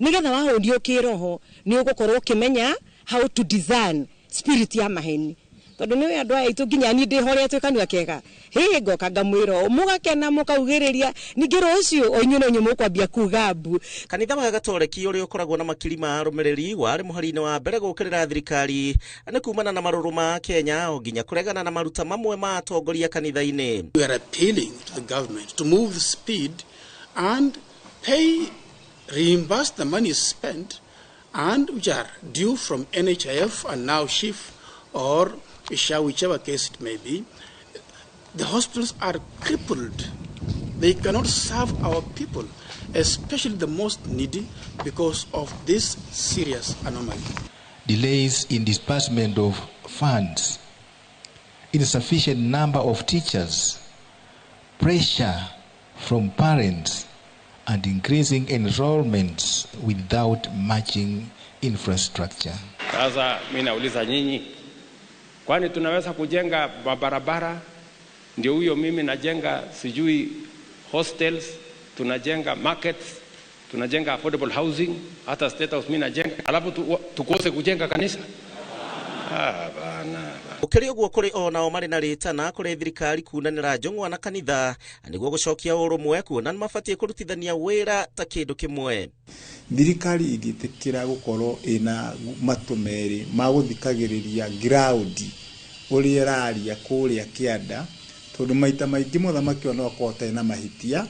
nĩgetha wahũnio kĩroho nĩ ũgũkorwo ũkĩmenya how to discern spirit ya maheni. Tondu niwe andu aya itu nginya ni ndihoretwe kanua kega hi ngoka ngamwira mugakena mukaugiriria ningi rucio o inyuĩ no inyuĩ mukwambia kuga mbu. Kanitha wa Gatoreki ũrĩa ũkoragwo na makiri ma arũmĩrĩri warĩ mũhari-inĩ wa mbere gũkĩrĩra thirikari nĩ kumana na marũrũ ma Kenya o nginya kũregana na maruta mamwe ma atongoria kanitha-inĩ. We are appealing to the government to move speed and pay, reimburse the money spent and which are due from NHIF and now SHIF or SHA, whichever case it may be. The hospitals are crippled. They cannot serve our people, especially the most needy, because of this serious anomaly. Delays in disbursement of funds, insufficient number of teachers, pressure from parents, and increasing enrollments without matching infrastructure. Sasa mimi nauliza nyinyi, kwani tunaweza kujenga mabarabara? Ndio huyo mimi najenga sijui hostels, tunajenga markets, tunajenga affordable housing, hata state house mimi najenga, alafu tukose kujenga kanisa? Ah, bana. Gũkĩrĩ ũguo kũrĩ o nao marĩ na rĩtana kũrĩ thirikari kunanĩra njũng'wa na kanitha nĩguo gũcokia ũrũmwe kuona nĩmabatiĩ kũrutithania wĩra ta kĩndũ kĩmwe. Thirikari ĩngĩtĩkĩra gũkorwo ĩna matũ merĩ ma gũthikagĩrĩria ground ũrĩa ĩraria kũrĩa kĩanda, tondũ maita maingĩ mũthamaki no akorwo atarĩ na mahĩtia,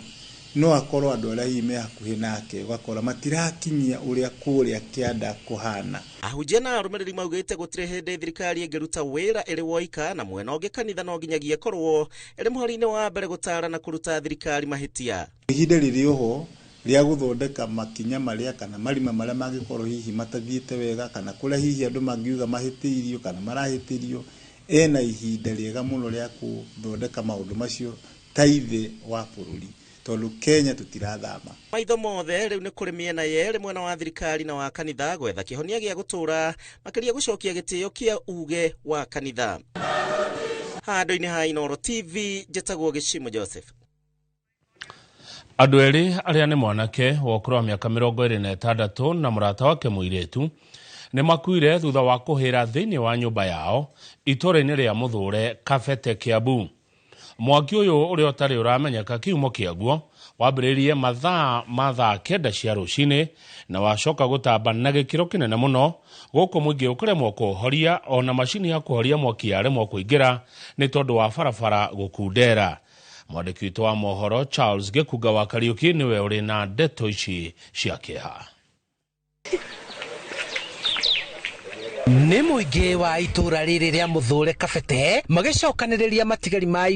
no akorwo andũ arĩa hihi me hakuhĩ nake ũgakora matirakinyia ũrĩa kũrĩa kĩanda kũhana. Ahunjia na arũmĩrĩri maugĩte gũtirĩ hĩndĩ thirikari ĩngĩruta wĩra ĩrĩ woika na mwena ũngĩ kanitha no nginyagia ĩkorwo ĩrĩ mũhari-inĩ wa mbere gũtara na kũruta thirikari mahĩtia. Ihinda rĩrĩ oho rĩa gũthondeka makinya marĩa kana marima marĩa mangĩkorwo hihi matathiĩte wega kana kũrĩa hihi andũ mangiuga mahĩtĩirio kana marahĩtĩrio, ena ihinda rĩega mũno rĩa gũthondeka maũndũ macio ta ithe wa bũrũri, tondũ Kenya tũtirathama. Maitho mothe rĩu nĩ kũrĩ mĩena yerĩ, mwena wa thirikari na wa kanitha, gwetha kĩhonia gĩa gũtũra makĩria gũcokia gĩtĩo kĩa uge wa kanitha. Handũ-inĩ ha Inooro TV, njĩtagwo Gĩcimo Joseph. Andũ erĩ arĩa nĩ mwanake wa ũkũrũ wa mĩaka 26 na mũrata wake mũirĩtu nĩ makuire thutha wa kũhĩra thĩinĩ wa nyũmba yao itũũra-inĩ rĩa Mũthũre, Kabete, Kiambu. Mwaki ũyũ ũrĩa ũtarĩ ũramenyeka kĩhumo kĩaguo wambĩrĩirie mathaa ma thaa 9 cia rũcinĩ na wacoka gũtamba na gĩkĩro kĩnene mũno gũkũ mũingĩ ũkĩremwo kũhoria ona macini ya kũhoria mwaki yaremwo kũingĩra nĩ tondũ wa barabara gũkundera. Mwandĩki witũ wa mohoro Charles Gĩkunga wa Kariũki nĩwe ũrĩ na ndeto ici cia kĩeha. Nĩ mũingĩ wa itũũra rĩrĩ rĩa Mũthũre Kabete magĩcokanĩrĩria matigari ma